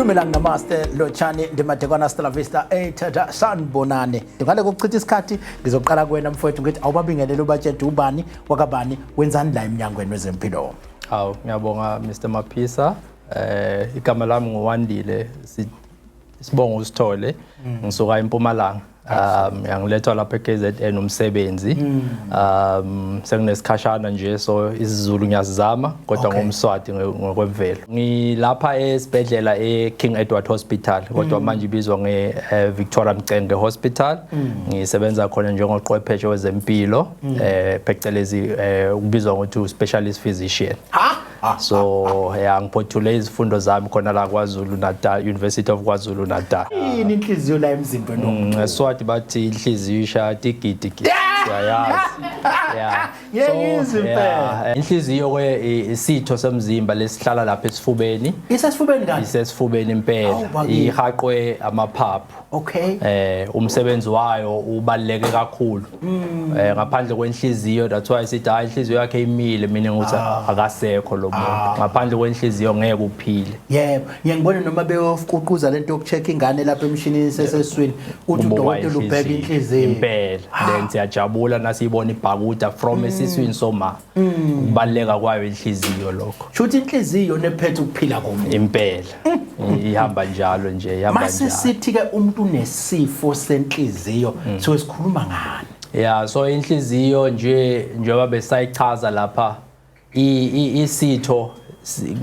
Dumelang, namaste, lotjhani, ndimadekwana, hasta la vista, ethatha, sanibonani. Ngale kokuchitha isikhathi, ngizoqala kuwena mfowethu, ngithi awubabingelele, ubatshede ubani wakabani, wenzani la emnyangweni wezempilo. Hawu, ngiyabonga Mr Maphisa. Igama lami nguWandile, sibongo uSithole. Ngisuka eMpumalanga. Yangilethwa lapha eKZN umsebenzi. Senginesikhashana nje, so isiZulu ngiyasizama kodwa ngumSwati ngokwemvelo. Ngilapha esibhedlela eKing Edward Hospital, kodwa manje ibizwa nge Victoria Mxenge Hospital. Ngisebenza khona njengoqwepheshe wezempilo, phecelezi ukubizwa ngokuthi specialist physician. Ha. So yeah, ngiphothule izifundo zami khona la KwaZulu Natal, University of KwaZulu Natal. Yini inhliziyo la emzimbeni womuntu? NgeSwati bathi inhliziyo ishaya tigidi gidi, siyayazi, yeah. Ngiyayizwa impela. Yeah, inhliziyo ke isitho semzimba lesihlala lapha esifubeni. Isesifubeni kanti? Isesifubeni impela. Awu, bakithi. Ihaqwe amaphaphu. Umsebenzi wayo ubaluleke kakhulu. Ngaphandle kwenhliziyo, that's why sithi hayi, inhliziyo yakhe imile, meaning ukuthi akasekho lo muntu. Ngaphandle kwenhliziyo ngeke uphile. Yebo, ngiye ngibone noma beyofuquza lento yokucheck ingane lapha emshinini seseswini, uthi Kubukwa udokotela ubheka inhliziyo. Impela. Then siyajabula nasiyibona ibhakuda from esiswini soma. Ukubaluleka kwayo inhliziyo lokho. Shuthi inhliziyo iyona ephethe ukuphila komuntu. Impela. Ihamba njalo nje, ihamba Mase njalo. sithi ke umuntu unesifo senhliziyo, so sikhuluma ngani? Yeah, so inhliziyo nje, njengoba besayichaza lapha, isitho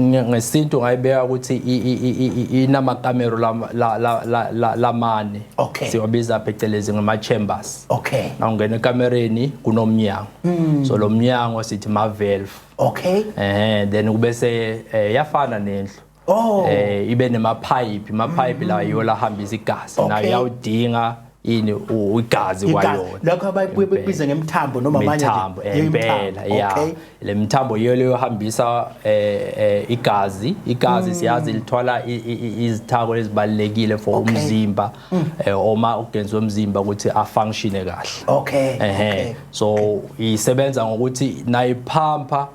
ngesintu ngayibeka ukuthi inamakamero lamane. Siwabiza phecelezi ngama chambers. Nawungena ekamereni kunomnyango. So lo mnyango sithi ma valve. Then kubese yafana nendlu. Ibe nemapipe, amapipe la yiwo lahambisa igazi. Nayo iyawudinga ini igazi Igazi. Kwayona. Lokho abayibuye bekubize ngemthambo noma manje nje. Imithambo, impela, yeah. Le mithambo yiyo leyo hambisa igazi. Igazi siyazi lithwala izithako ezibalulekile for umzimba, oma organs womzimba ukuthi afunctione kahle. So isebenza ngokuthi nayiphampa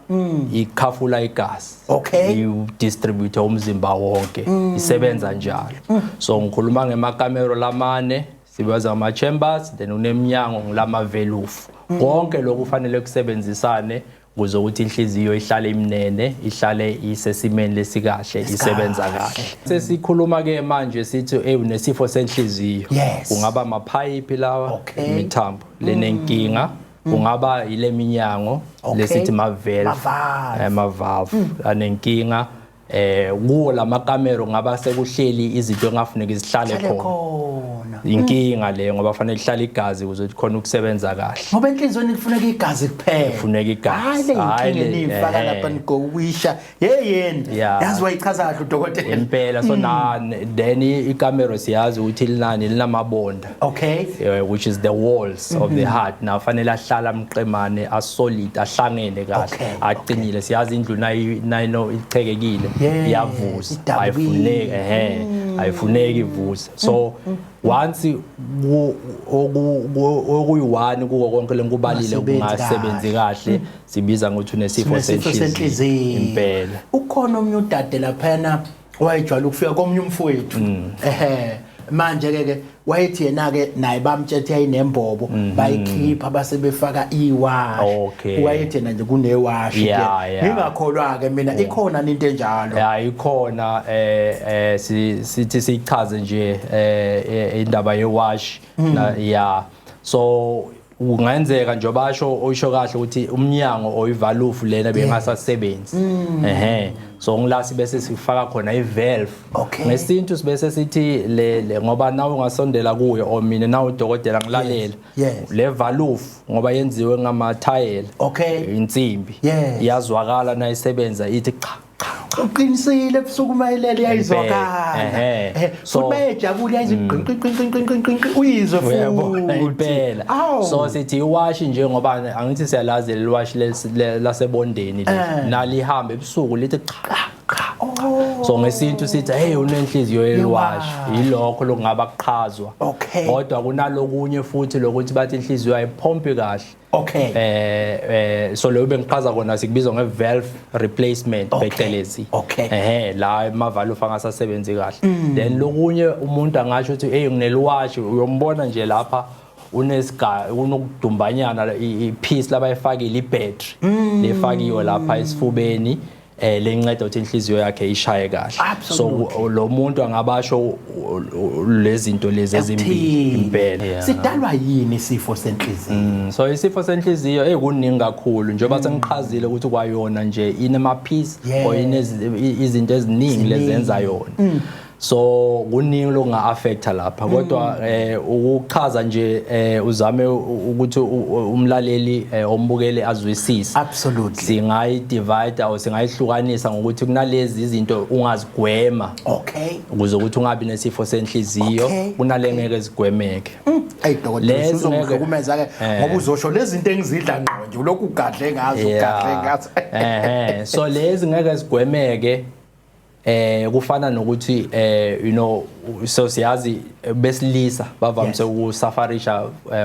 ikhafula igazi. I-distribute umzimba wonke. Isebenza njalo. So ngikhuluma ngemakamero lamane, sibaza ama chambers, then uneminyango ngilama valve. Konke lokhu kufanele kusebenzisane ukuze ukuthi inhliziyo ihlale imnene, ihlale isesimeni lesikahle, isebenza kahle. Sesikhuluma ke manje sithi unesifo senhliziyo. Kungaba amaphayiphi lawa, imithambo lenenkinga, kungaba ile minyango lesithi ma valve, Ma-valve. Ma valve anenkinga. Kuwo lamakamero ngaba sekuhleli izinto engafuneki zihlale Hlale khona. Khona. Inkinga leyo, ngoba fanele ihlale igazi ukuze likhone ukusebenza kahle. Ngoba enhliziyweni kufuneka igazi kuphela. Kufuneka igazi. Hayi, le Hhayi inkinga eniyifaka lapha nigowisha. Yeyeni. Yazi wayichaza kahle udokotela. Impela. So na then ikamero siyazi ukuthi linani, linamabonda. Which is the walls of the heart. Na fanele ahlala amqemane, asolid, ahlangene kahle, aqinile. Siyazi indlu nayino ichekekile, iyavuza. Idabukile. Ayifuneki, ayifuneki ivuze. So once okuyi-one kuko konke lenkubalile Ungasebenzi kungasebenzi kahle, sibiza ngokuthi unesifo Unesifo senhliziyo. Senhliziyo. Impela. Ukhona omnye udade laphana wayejwayele ukufika komunye umfowethu. Manje ke wayethi yena ke naye bamtshethe yayinembobo, bayikhipha base befaka iwashi. Wayethi yena nje kunewashi ke. Ngingakholwa ke mina, ikhona into enjalo? Ya, ikhona. Sithi sichaze nje indaba yewash na, yeah, so kungenzeka nje basho usho kahle ukuthi umnyango oyivalufu lena bengasasebenzi. So ngilasi bese sifaka khona ivalve. Ngesintu sibese sithi le ngoba nawe ungasondela kuyo or mina nawe udokotela ngilalela. Le valve ngoba yenziwe ngamathayela. Insimbi. Iyazwakala nayisebenza, ithi cha cha cha. Uqinisile, ebusuku mayilele iyayizwakala. Futhi bayejabula, iyayizwa qinqi qinqi qinqi qinqi, uyizwe Uyabona futhi. Impela. Awu. So sithi iwashi nje ngoba angithi siyalazi leli washi lasebondeni leli. Nalihamba ebusuku lithi cha cha. Oh. So ngesintu sithi, hey, unenhliziyo yeliwashi, yilokho lokungaba kuqhazwa. Kodwa kunalokunye futhi lokuthi bathi inhliziyo ayiphompi kahle. So lo bengichaza kona sikubizwa nge-valve replacement, phecelezi. Ehe, la amavalufu angasasebenzi kahle. Then lokunye umuntu angasho ukuthi, hey, ngineliwashi, uyombona nje lapha unesiga unokudumbanyana, i-piece labayifakile, i-battery lefakiwe lapha esifubeni, lenceda ukuthi inhliziyo yakhe ishaye kahle. So lo muntu angabasho lezi zinto lezi ezimbili impela. Yeah. Sidalwa yini isifo senhliziyo? So isifo senhliziyo ekuningi kakhulu, njengoba sengichazile ukuthi kwayona nje inema-piece or izinto eziningi lezenza yona. So kuningi lokunga-affecta lapha, kodwa ukuchaza nje, uzame ukuthi umlaleli, ombukeli azwisise. Singayi-divide or singayihlukanisa ngokuthi kunalezi izinto ungazigwema ukuze ukuthi ungabi nesifo senhliziyo, kunale ngeke zigwemeke. Hey dokotela, Lezi usuzongihlukumeza ke ngoba uzosho lezi zinto engizidla ngqo nje, ulokhu ugadle ngazo, ugadle ngazo. Ehe, so lezi ngeke zigwemeke, kufana nokuthi so siyazi besilisa bavamise ukusufferisha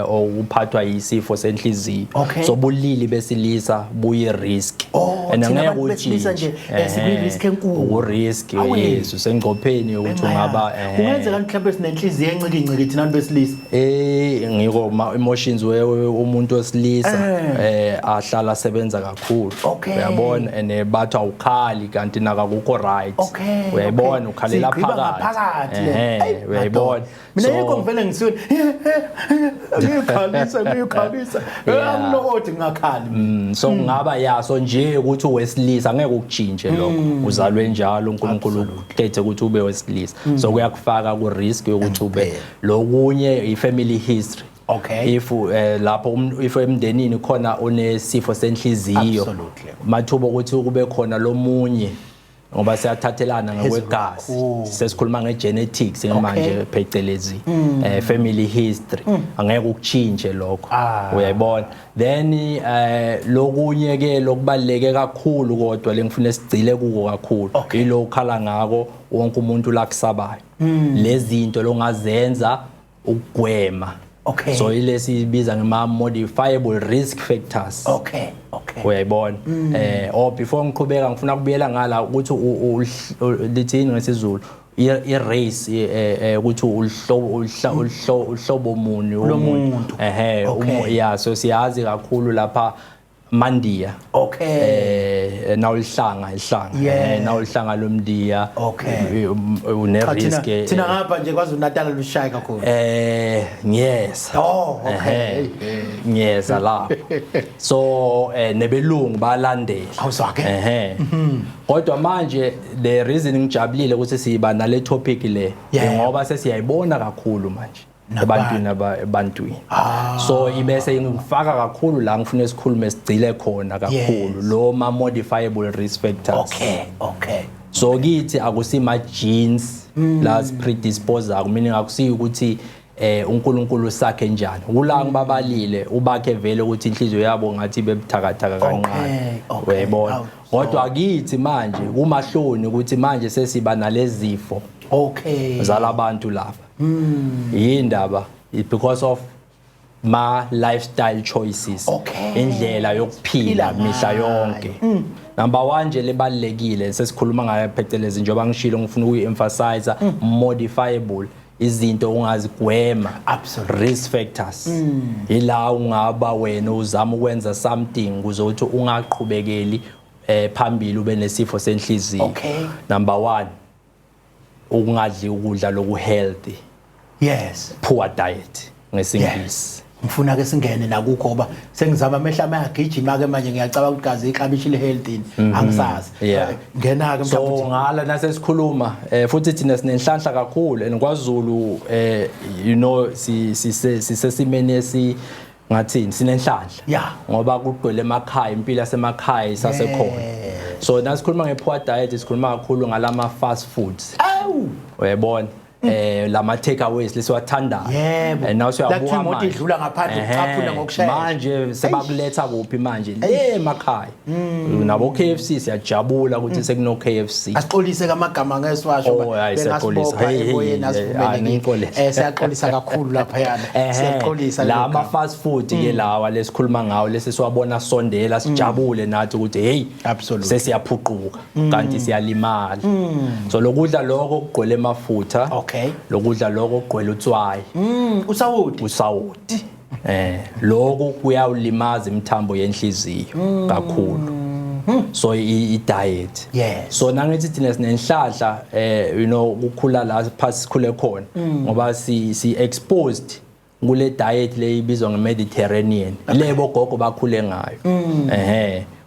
or ukuphathwa yisifo senhliziyo. So bulili besilisa buyi risk. Oh, And thina angeke abantu besilisa nje, utshintshe. Sikwi-risk enkulu. Uku-risk, Awe. yes, usengcopheni ukuthi ungaba Kungenzeka mhlawumbe sinenhliziyo enciki thina bantu besilisa? Ngiko ma emotions wewe umuntu wesilisa ahlala sebenza kakhulu. Uyabona, and bathi awukhali kanti nakakukho right. Uyayibona, ukhalela Sigqiba phakathi. Ngaphakathi le. Ehe, Eyi, uyayibona. madoda. Mina yikho ngivele ngisuke ngiyikhalisa, ngiyikhalisa. Angilokoti ngingakhali. So kungaba yaso nje ukuthi uwesilisa ngeke ukutshintshe lokho. Uzalwe njalo, uNkulunkulu ukhethe ukuthi ube wesilisa. So kuyakufaka ku risk yokuthi ube lokunye i-family history. If lapho if emndenini khona onesifo senhliziyo, mathuba ukuthi kube khona lomunye, ngoba siyathathelana ngokwegazi. Kakhulu. Sesikhuluma nge-genetics manje, phecelezi family history, angeke ukuchinje lokho. Uyayibona, then lokunye ke lokubaleke kakhulu, kodwa lengifuna sigcile kuko kakhulu, ilo ukhala ngako wonke umuntu la kusabayo, lezi zinto longazenza ukugwema. So ilesi ibiza ngema modifiable risk factors. Uyayibona, oh, before ngiqhubeka ngifuna kubuyela ngala ukuthi lithini ngesiZulu i-race, ukuthi uhlobo muni womuntu. Lomuntu. Ehe. Yeah, so siyazi kakhulu lapha Mandiya. Nawulihlanga ihlanga, nawulihlanga lomndiya, une Cha, risk. thina ngapha nje kwaZulu Natal lushaye kakhulu. Ngiyeza. Oh, okay. Ehhe, ngiyeza lapho. So nebelungu balandela. Awuzwa-ke. Ehe. Kodwa manje the reason ngijabulile ukuthi siba nale topic le, ngoba sesiyayibona kakhulu manje Nabantu. ebantwini, ebantwini. So ibese ngifaka kakhulu la ngifuna sikhulume sigcile khona kakhulu, lo ma modifiable risk factors. So kithi akusima genes la predispose, meaning akusiyo ukuthi uNkulunkulu sakhe njani kula ngibabalile ubakhe vele ukuthi inhliziyo yabo ngathi bebuthakathaka kancane. Uyayibona? Awu, Kodwa kithi manje kumahloni ukuthi manje sesiba nalezifo zalabantu lapha. Yindaba? It's because of ma lifestyle choices, indlela yokuphila Phila mihla ngayo. yonke. Number 1 nje lebalekile sesikhuluma ngayo, phecelezi njengoba ngishilo, ngifuna ukuyi-emphasize, modifiable, izinto ongazigwema, risk factors, ila ungaba wena uzama ukwenza something ukuze ukuthi ungaqhubekeli phambili ube nesifo senhliziyo. Number 1, ukungadli ukudla loku healthy, poor diet ngesingisi. Ngifuna ke singene nakukho ngoba sengizama amehla ayagijima ke manje, ngiyacabanga ukuthi kaze iklabishi le healthy, angisazi. Ngena ke. So mhlawumbe. Ngala nasesikhuluma futhi thina sinenhlanhla kakhulu and kwaZulu, si sisesimeni esi ngathini, sinenhlanhla ngoba kugcwele emakhaya, impilo yasemakhaya isasekhona. So nasikhuluma nge-poor diet sikhuluma kakhulu ngalama fast foods. Awu. Uyayibona? Lama takeaways lesiwathandayo. Now La siyabuka kuthiwa imoto manje. idlula ngaphandle, ucaphuna ngokushesha. Manje sebakuletha kuphi manje? Le emakhaya. Nabo KFC, siyajabula ukuthi sekuno KFC. Asixolise kamagama ngesiwasho. Oh, hayi, siyaxolisa. Bengasibopha Hey, hey, emoyeni. hey, Asivumelekile. ningixolise. Siyaxolisa kakhulu laphayana. Siyaxolisa La kulelo ama gama. fast food ke lawa lesikhuluma ngawo, lesiwabona sondela, sijabule nathi ukuthi hey, sesiyaphuquka, kanti siyalimala. So lokudla lokho kugcwele amafutha. Lokudla lokho kugcwele utswayi. Usawoti. Usawoti. Lokhu kuyawulimaza imithambo yenhliziyo kakhulu. So i diet. So nangithi thina sinenhlahla, ukukhula la phasi sikhule khona, ngoba si exposed kule diet le ibizwa nge-Mediterranean, lebo gogo bakhule ngayo,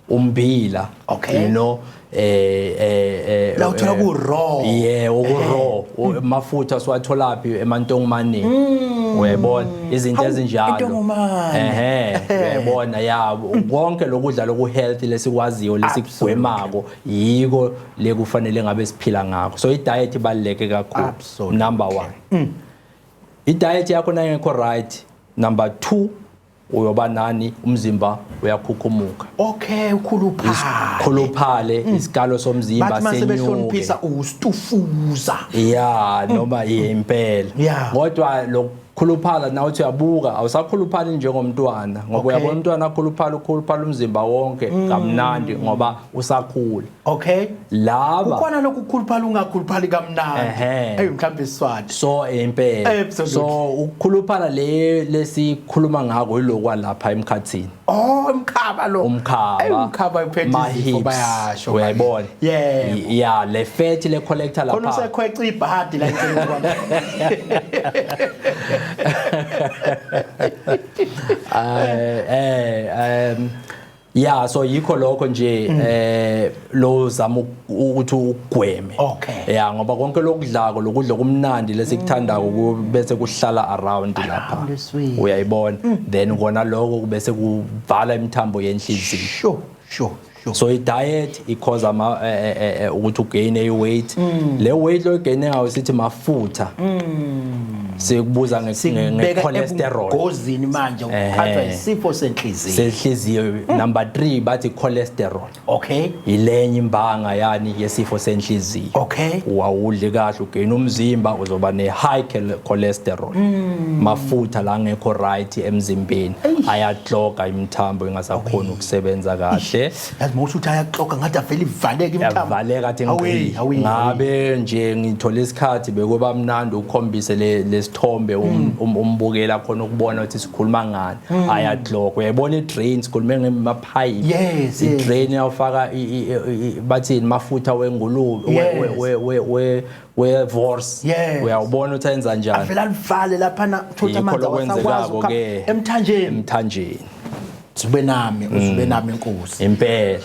umbila. La uthola ku-raw. Yeah, oku raw. Amafutha siwatholaphi? Emantongomane, uyayibona izinto Hawu, ezinjalo. intongomane. Uyayibona ya, konke lokudla loku healthy lesikwaziyo, lesikugwemako, yiko lekufanele ngabe siphila ngakho. So i diet ibaluleke kakhulu. Number 1, i diet yakho nayingekho right, number 2, uyoba nani? Umzimba uyakhukhumuka. Okay, ukhuluphala. Khuluphale, isikalo somzimba Bathi mase senyuke. behloniphisa ustufuza. Ya, noma impela. Kodwa lokukhuluphala, nawe uthi uyabuka, awusakhuluphali njengomntwana, ngoba uyabona umntwana akhuluphala, ukhuluphala umzimba wonke kamnandi ngoba usakhula. Laba Kukhona lokhu kukhuluphala ungakhuluphali kamnandi. Hey, mhlawumbe isiswati. So impela. So ukukhuluphala le lesikhuluma ngako ilokwa lapha emkhathini. Oh, umkhaba lo. Umkhaba. Ey, umkhaba uphethe Ma izifo, hips. bayasho. Uyayibona? Yebo. Ya, le fat le collector Khona lapha. usekhweca ibhadi la eceleni kwami. Ya, so yikho lokho nje lo zama ukuthi ugweme. Ya, ngoba konke lokudlako, lokudla kumnandi lesikuthandako, bese kuhlala around lapha. Around eswini. Uyayibona? Then kona lokho bese kuvala imithambo yenhliziyo. Sure. So i diet i cause ama ukuthi ugain a weight. Le weight lo gain ngayo sithi mafutha. Sikubuza nge Sikubeka cholesterol. ebungozini manje ukuphathwa isifo senhliziyo. Senhliziyo. Number 3, bathi cholesterol. Ilenye imbanga yani yesifo senhliziyo. Wawudli kahle, ugain umzimba, uzoba ne high cholesterol. Mafutha la ngekho right emzimbeni ayakloga imithambo ingasakhona ukusebenza kahle. Yazi mawuthi uthi ayakloga, ngathi avele ivaleke imithambo. Yavaleka athi Awe, ngqi. awe, awe. Ngabe nje ngithola isikhathi bekuba mnandi ukukhombise lesithombe, umbukela khona ukubona ukuthi sikhuluma ngani. Ayakloga. Uyayibona i-drain, sikhulume ngemapipe. I-drain yawufaka bathini, mafutha wengulube, we-wors. Uyawubona ukuthi enza njani. Avela alivale lapha na uthola Yikho amanzi lokwenzekako awasakwazi ukuhamba. ke. Emthanjeni. Emthanjeni. Uzube nami, uzube nami inkosi. Impela.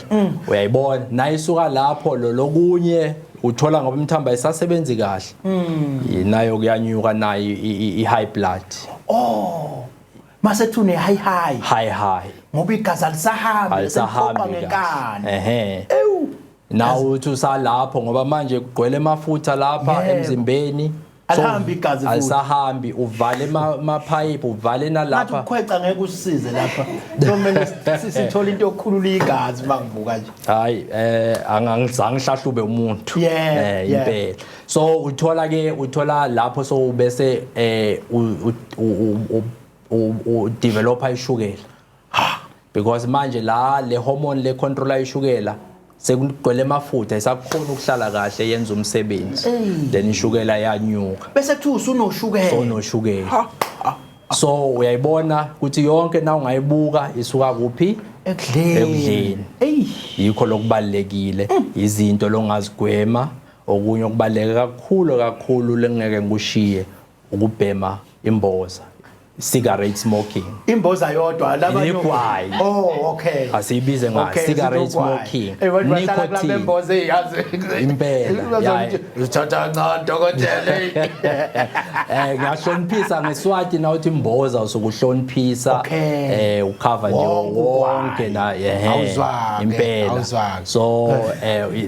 Uyayibona, nayo isuka lapho lo lokunye uthola ngoba imithambo ayisasebenzi kahle. Nayo kuyanyuka nayo i-high blood. Oh. Mase kuthi une high high. High high. Ngoba igazi alisahambi, Alisahambi seliqoqa ngenkani. kahle. Ewu. Nawe uthi usalapho ngoba manje kugcwele amafutha lapha emzimbeni. So, Alihambi igazi futhi. Alisahambi, uvale mapipe, uvale nalapha. Ngathi ukukhweca ngeke usisize lapha. Kumele sithole into yokukhulula igazi mangibuka nje. Hayi, angizange ngihlahlube umuntu. Impela. So uthola ke, uthola lapho so bese u developer ishukela. Because manje la le hormone le controller ishukela sekugcwele amafutha, isakhona ukuhlala kahle yenza umsebenzi. Then ishukela yanyuka. Bese kuthiwa usunoshukela. Sonoshukela. Ha, ha. So uyayibona ukuthi yonke na ungayibuka isuka kuphi? Ekudleni. Ekudleni. Ey. Yikho lokubalekile, izinto longazigwema. Okunye okubaleke kakhulu kakhulu lengeke ngikushiye ukubhema imboza. Cigarette smoking. Imboza yodwa labanye. Igwayi. Oh, okay. Asiyibize ngayo, cigarette smoking. Eh, bantu bahlala kula Nicotine. memboza eyazi. Impela, ya. Uthatha kancane, dokotela. Ngiyahloniphisa ngeSwati na uthi imboza usukuhloniphisa. Ucover nje Wonke wonke ugwayi. la, ehe. Awuzwa-ke, Impela. awuzwa-ke. So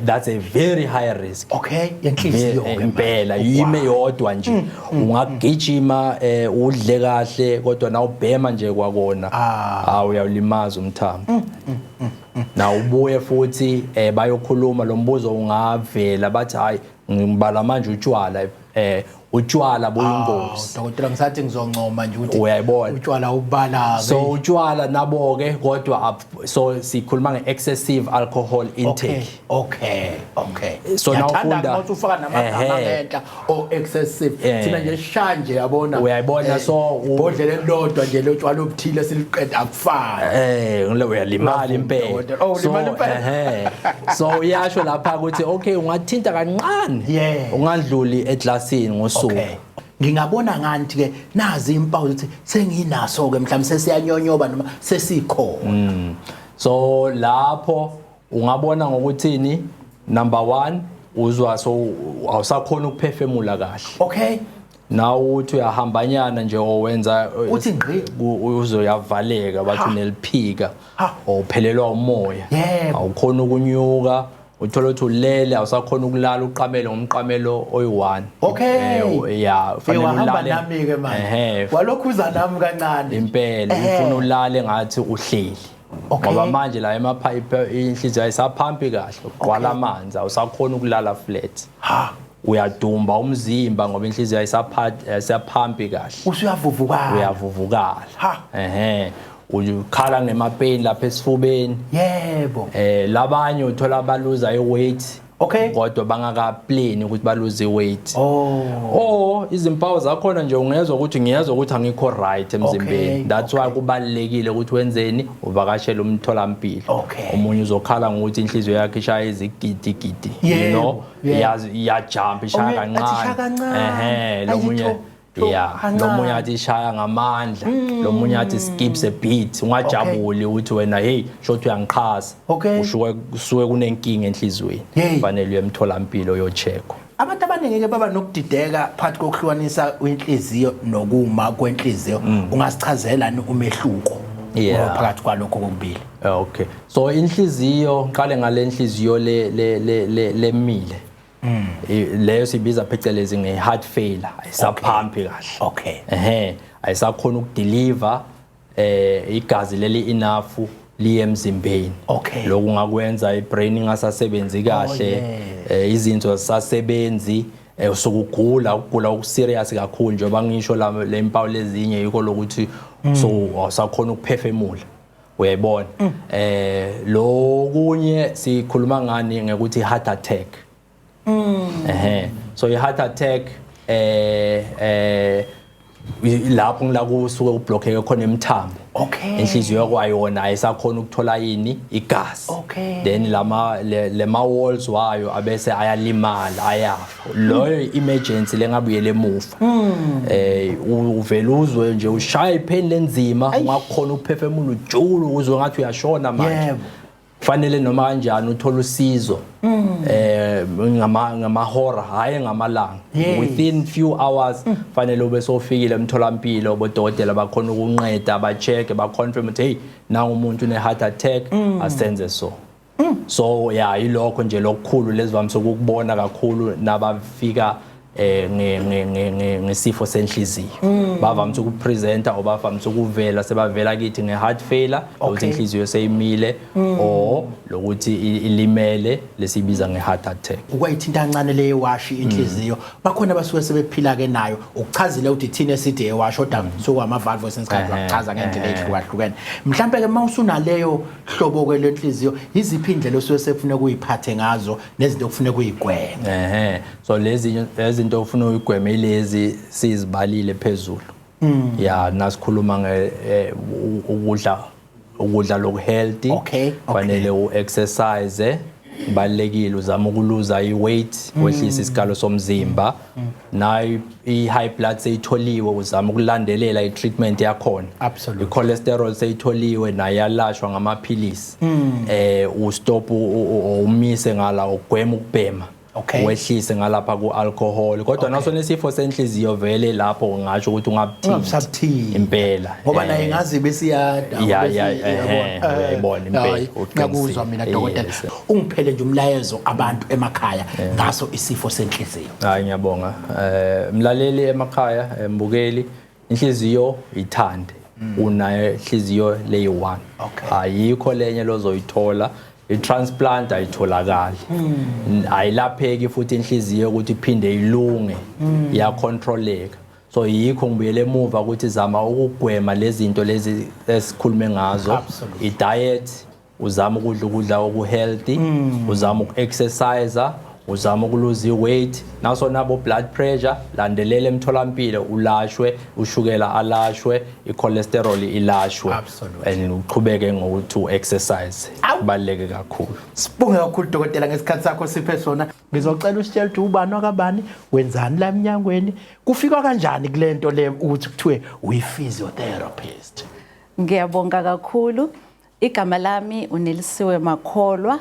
that's a very high risk. Okay, yenhliziyo ke. Impela, yime yodwa nje ungagijima, udle kahle, kodwa na ubhema nje kwakona, ah, uyawulimaza umthambo. Na ubuye futhi bayokhuluma lo mbuzo ungavela, bathi hayi, ngibala manje utshwala, utshwala buyingozi. Dokotela, ngisathi ngizoncoma nje ukuthi Uyayibona. utshwala ubala. So utshwala nabo ke kodwa so sikhuluma nge-excessive alcohol intake. Okay. So Ngiyathanda nawufunda- uma ufaka namagama ngenhla o excessive. Thina nje shanje yabona. Uyayibona, so Ibhodlela elilodwa nje lotshwala obuthile siliqeda, akufani. Ngile uyalimala Uyavuma, impela. dokotela. Oh, ulimala impela. Ehe, so uyasho lapha ukuthi okay, ungathinta kancane, ungandluli eglasini ngosuku. Okay. Ngingabona ngani ke nazi impawu ukuthi senginaso ke, mhlawumbe sesiyanyonyoba noma sesikhona? So lapho ungabona ngokuthini? Number 1, uzwa so awusakhona ukuphefumula kahle. Nawe uthi uyahambanyana nje owenza Uthi ngqi. Uzoyavaleka, bathi uneliphika uphelelwa umoya. Awukhona ukunyuka, uthola ukuthi ulele, awusakhona ukulala uqamele ngomqamelo oyi-1. Ya, fanele wahamba ulale. Nami ke manje. Walokhuza nami kancane. Impela, ufuna ulale ngathi uhleli. Ngoba manje la emaphayiphi inhliziyo ayisaphampi kahle, ugqwala amanzi, awusakhona ukulala flat. Uyadumba umzimba ngoba inhliziyo ayisaphampi kahle. Usuyavuvukala. Uyavuvukala. Ukhala ngemapain lapha esifubeni. Labanye uthola baluza iweight. Kodwa bangaka-plan ukuthi baluze iweight. Oh, izimpawu zakhona nje ungezwa ukuthi ngiyezwa ukuthi angikho right emzimbeni. That's why kubalulekile ukuthi wenzeni, uvakashele umtholampilo. Omunye uzokhala ngokuthi inhliziyo yakhe ishaya izigidigidi, you know, iyajump, ishaya Omunye athi kancane. ishaya kancane. Lo Ayithi munye tho, tho, kancane. lo munye athi ishaya ngamandla, lo munye athi skips a beat, ungajabuli ukuthi wena hey, shothi uyangiqhaza. Ushuke kusuke kunenkinga enhliziyweni. Kufanele uye emtholampilo uyocheckwa. Abantu abaningi ke baba nokudideka phakathi kokuhlukanisa inhliziyo nokuma kwenhliziyo. Ungasichazela ni umehluko phakathi kwalokho kokubili? Okay. So inhliziyo, ngiqale ngale nhliziyo le lemile. Leyo sibiza phecelezi nge-heart failure, ayisaphampi kahle. Ayisakhona ukudeliver igazi leli enough liye emzimbeni. Lokhu kungakwenza ibrain ingasasebenzi kahle, izinso zisasebenzi, usukugula, ukugula okuserious kakhulu njengoba ngisho la le mpawu lezinye yikho lokuthi so awusakhona ukuphefumula. Uyayibona? Lokunye sikhuluma ngani ngekuthi heart attack. So i heart attack lapho ngila kusuke ublockeke khona emithambo. Inhliziyo kwayona ayisakhona ukuthola yini igazi. Then lama walls wayo abese ayalimala, ayafa. Loyo emergency lengabuyele emuva. Uvela uzwe nje ushaya ipain lenzima, ungakhona ukuphefumula ujule uzwe ngathi uyashona manje. Kufanele noma kanjani uthole usizo. Ngamahora, hayi ngamalanga. Within few hours fanele ube sofikile emtholampilo, bodokotela bakhona ukunqeda, ba check, ba confirm ukuthi hey, nangu umuntu une heart attack, asenze so. So yeah, ilokho nje lokukhulu lezivamise ukubona kakhulu nabafika ngesifo senhliziyo. Bavamise ukupresenta or bavamise ukuvela sebavela kithi nge-heart failure, ukuthi inhliziyo seyimile or lokuthi ilimele, lesibiza nge-heart attack. Ukwayithinta kancane le washi inhliziyo, bakhona abasuke sebephila ke nayo. Ukuchazile ukuthi thina esithi ewashi, kodwa sokwama valve sensikhathi wachaza ngendlela ehlukahlukene. Mhlambe ke mawusunaleyo hlobo ke lenhliziyo, iziphi indlela osuke sefuna kuyiphathe ngazo nezinto okufuneka kuyigweme? So lezi izinto ofuna uyigweme ilezi sizibalile phezulu. Ya, nasikhuluma nge ukudla, ukudla loku healthy. Fanele u-exercise, Kubalulekile uzama ukuluza i-weight, wehlisa isikalo somzimba. Nayo i-high blood seyitholiwe, uzama ukulandelela i-treatment yakhona. I-cholesterol seyitholiwe, nayo yalashwa ngamaphilisi. Ustop, umise ngala ugwema ukubhema, wehlise ngalapha ku-alcohol, kodwa naso nesifo senhliziyo vele lapho ngingasho ukuthi ungabuthinti. Ungabusabuthinti. Impela. Ngoba naye ngazi besiyada. Ya, uyayibona impela, uqinisile. Ngiyakuzwa mina, dokotela. Ungiphele nje umlayezo abantu emakhaya ngaso isifo senhliziyo. Hayi, ngiyabonga. Mlaleli emakhaya, mbukeli, inhliziyo ithande. Unayo inhliziyo leyi-1. Ayikho lenye lozoyithola. I-transplant ayitholakali. Ayilapheki futhi inhliziyo ukuthi iphinde ilunge. Iyacontroleka. So yikho ngibuyele emuva ukuthi zama ukugwema lezi zinto lezi esikhulume ngazo. I-diet, uzama ukudla ukudla oku-healthy, uzama uku-exercise, uzama ukuluza i-weight, naso nabo blood pressure landelela emtholampilo ulashwe, ushukela alashwe, i-cholesterol ilashwe, and uqhubeke ngokuthi u-exercise. Kubaluleke kakhulu. Sibonge kakhulu, dokotela, ngesikhathi sakho siphe sona. Ngizocela usitshele ukuthi ubani wakabani, wenzani la emnyangweni, kufika kanjani kule nto le ukuthi kuthiwe uyi-physiotherapist. Ngiyabonga kakhulu. Igama lami uNelisiwe Makholwa.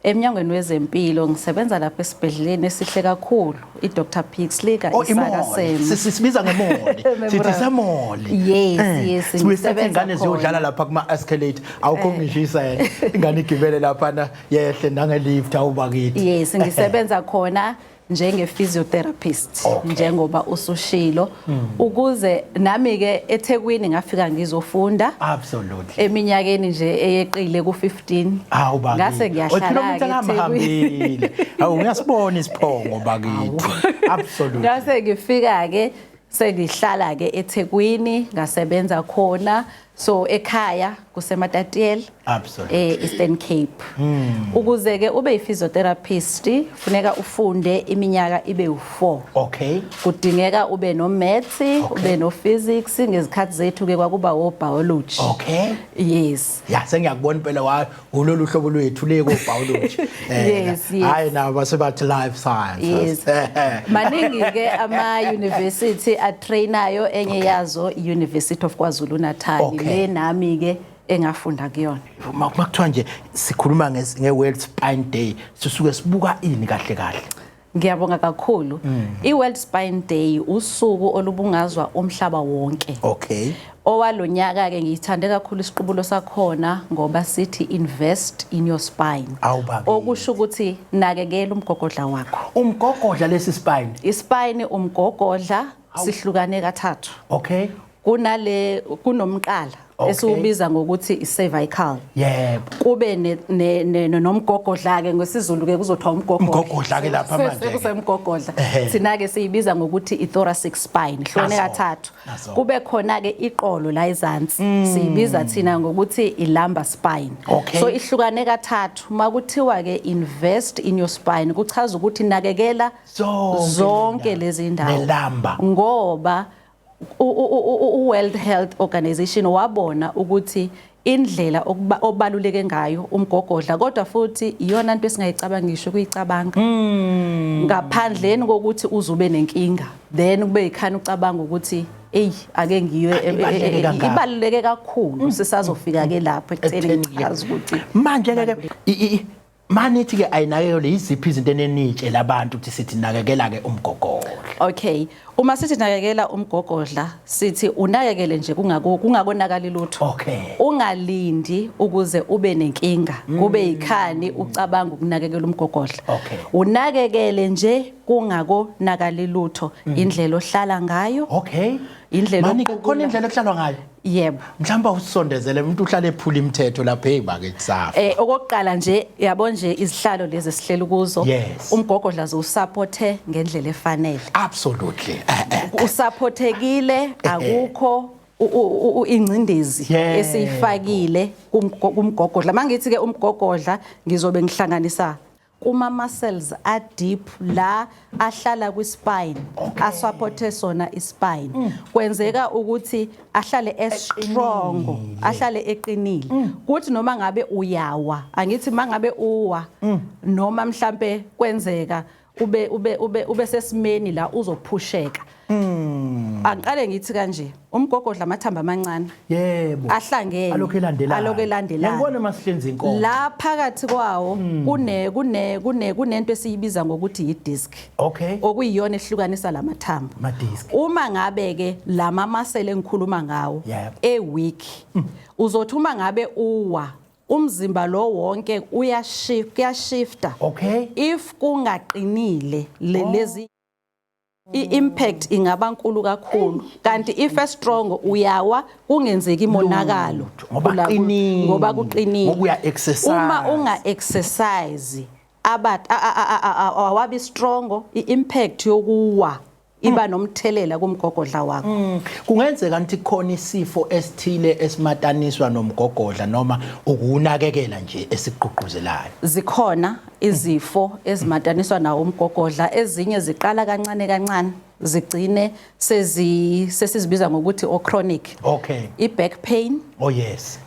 Emnyangweni wezempilo ngisebenza lapha esibhedleleni esihle kakhulu, iDr Pixley Oh, Isaka imall. Seme. Sisibiza nge-mall. Sithi se-mall. Yes, Sibuye sathi ngisebenza ingane ziyodlala khona. lapha kuma escalator. Awukho ngishisa yena. Ingane igibele lapha yehle nange-lift, awubakithi. Yes, ngisebenza khona njenge physiotherapist, njengoba usushilo, ukuze nami ke eThekwini ngafika ngizofunda eminyakeni nje eyeqile ku15. Hawu bakithi. Ngase ngiyahlala ke eThekwini. Hawu, uyasibona isiphongo bakithi. Absolutely. Ngase ngifika ke, sengihlala ke eThekwini, ngasebenza khona. So ekhaya kuseMatatiele, Eastern Cape. Ukuze ke ube yi-physiotherapist funeka ufunde iminyaka ibe u4. Kudingeka ube no maths, ube no physics, ngezikhathi zethu ke kwakuba wo biology. Yes. Ya, sengiyakubona impela wa ulolu hlobo lwethu le ko biology. Yes. Hayi, nabo basebathi life sciences. Yes. Maningi ke ama university atrainayo, enye yazo University of KwaZulu Natal, le nami ke engafunda kuyona. Makuthiwa nje sikhuluma nge-World Spine Day, sisuke sibuka ini kahle kahle? Ngiyabonga kakhulu. I-World Spine Day usuku olubungazwa umhlaba wonke. Owalonyaka ke ngiyithande kakhulu isiqubulo sakhona ngoba sithi "Invest in your spine." Awu bakithi. Okusho ukuthi nakekela umgogodla wakho. Umgogodla lesi spine. Ispine, umgogodla, sihlukane kathathu. Kunale kunomqala esiwubiza ngokuthi i-cervical. Kube nomgogodla ke, ngesiZulu ke kuzothiwa umgogodla. Umgogodla ke lapha manje ke. Sekusemgogodla. Thina ke siyibiza ngokuthi i-thoracic spine. Hlone Naso. kathathu. Naso. Kube khona ke iqolo la ezansi. Siyibiza thina ngokuthi i-lumbar spine. So ihlukane kathathu. Makuthiwa ke "Invest in your spine" kuchaza ukuthi nakekela Zonke zonke lezi lezi ndawo. Ne-lumbar. Ngoba u-World Health Organization wabona ukuthi indlela obaluleke ngayo umgogodla, kodwa futhi iyona into esingayicabanga ngisho ukuyicabanga ngaphandleni kokuthi uzube nenkinga, then kube yikhani ucabanga ukuthi eyi, ake ngiyo. Ibaluleke kangaka. Ibaluleke kakhulu. Sisazofika ke lapho ekutheni Ekutheni ke. ngichaze ukuthi Manje ke manithi ke ayinakekele, yiziphi izinto enenitshela abantu ukuthi sithi nakekela ke umgogodla? Okay, uma sithi nakekela umgogodla, sithi unakekele nje kungakonakali lutho. Ungalindi ukuze ube nenkinga, kube yikhani ucabanga ukunakekela umgogodla. Unakekele nje kungakonakali lutho, indlela ohlala ngayo. Indlela Mani ke khona indlela ekuhlalwa ngayo. Yebo. Mhlawumbe usondezele umuntu uhlale ephula imithetho lapha, hey bakithi, safa. Okokuqala nje, yabo nje izihlalo lezi esihleli kuzo, umgogodla ziwusupporte ngendlela efanele. Absolutely. Usupportekile, akukho ingcindezi esiyifakile kumgogodla. Mangithi ke umgogodla, ngizobe ngihlanganisa Kuma muscles a deep la ahlala kwi spine, asupporte sona i spine. Kwenzeka ukuthi ahlale e strong, ahlale eqinile, kuthi noma ngabe uyawa, angithi mangabe uwa noma mhlambe kwenzeka ube sesimeni la uzophusheka. Angiqale ngithi kanje, umgogodla amathambo amancane ahlangene, Alokhu elandelana. Alokhu elandelana. Ngiyabona masihlenza inkomo. La phakathi kwawo kune kune kune kunento esiyibiza ngokuthi i-disc, okuyiyona ehlukanisa lamathambo. Ama-disc. Uma ngabe ke lama muscle engikhuluma ngawo e weak, uzothi uma ngabe uwa, umzimba lo wonke uyashift, kuyashifta. If kungaqinile, lezi i-impact ingaba nkulu kakhulu, kanti if e strong uyawa kungenzeki imonakalo. Ngoba qinile. Ngoba kuqinile. Ngoba uya exercise. Uma unga exercise awabi strong, i-impact yokuwa iba nomthelela kumgogodla wakho. Kungenzeka ukuthi khona isifo esithile esimataniswa nomgogodla noma ukunakekela nje esigqugquzelayo? Zikhona izifo ezimataniswa nawo umgogodla. Ezinye ziqala kancane kancane, zigcine sesizibiza ngokuthi o chronic. I-back pain. Oh yes.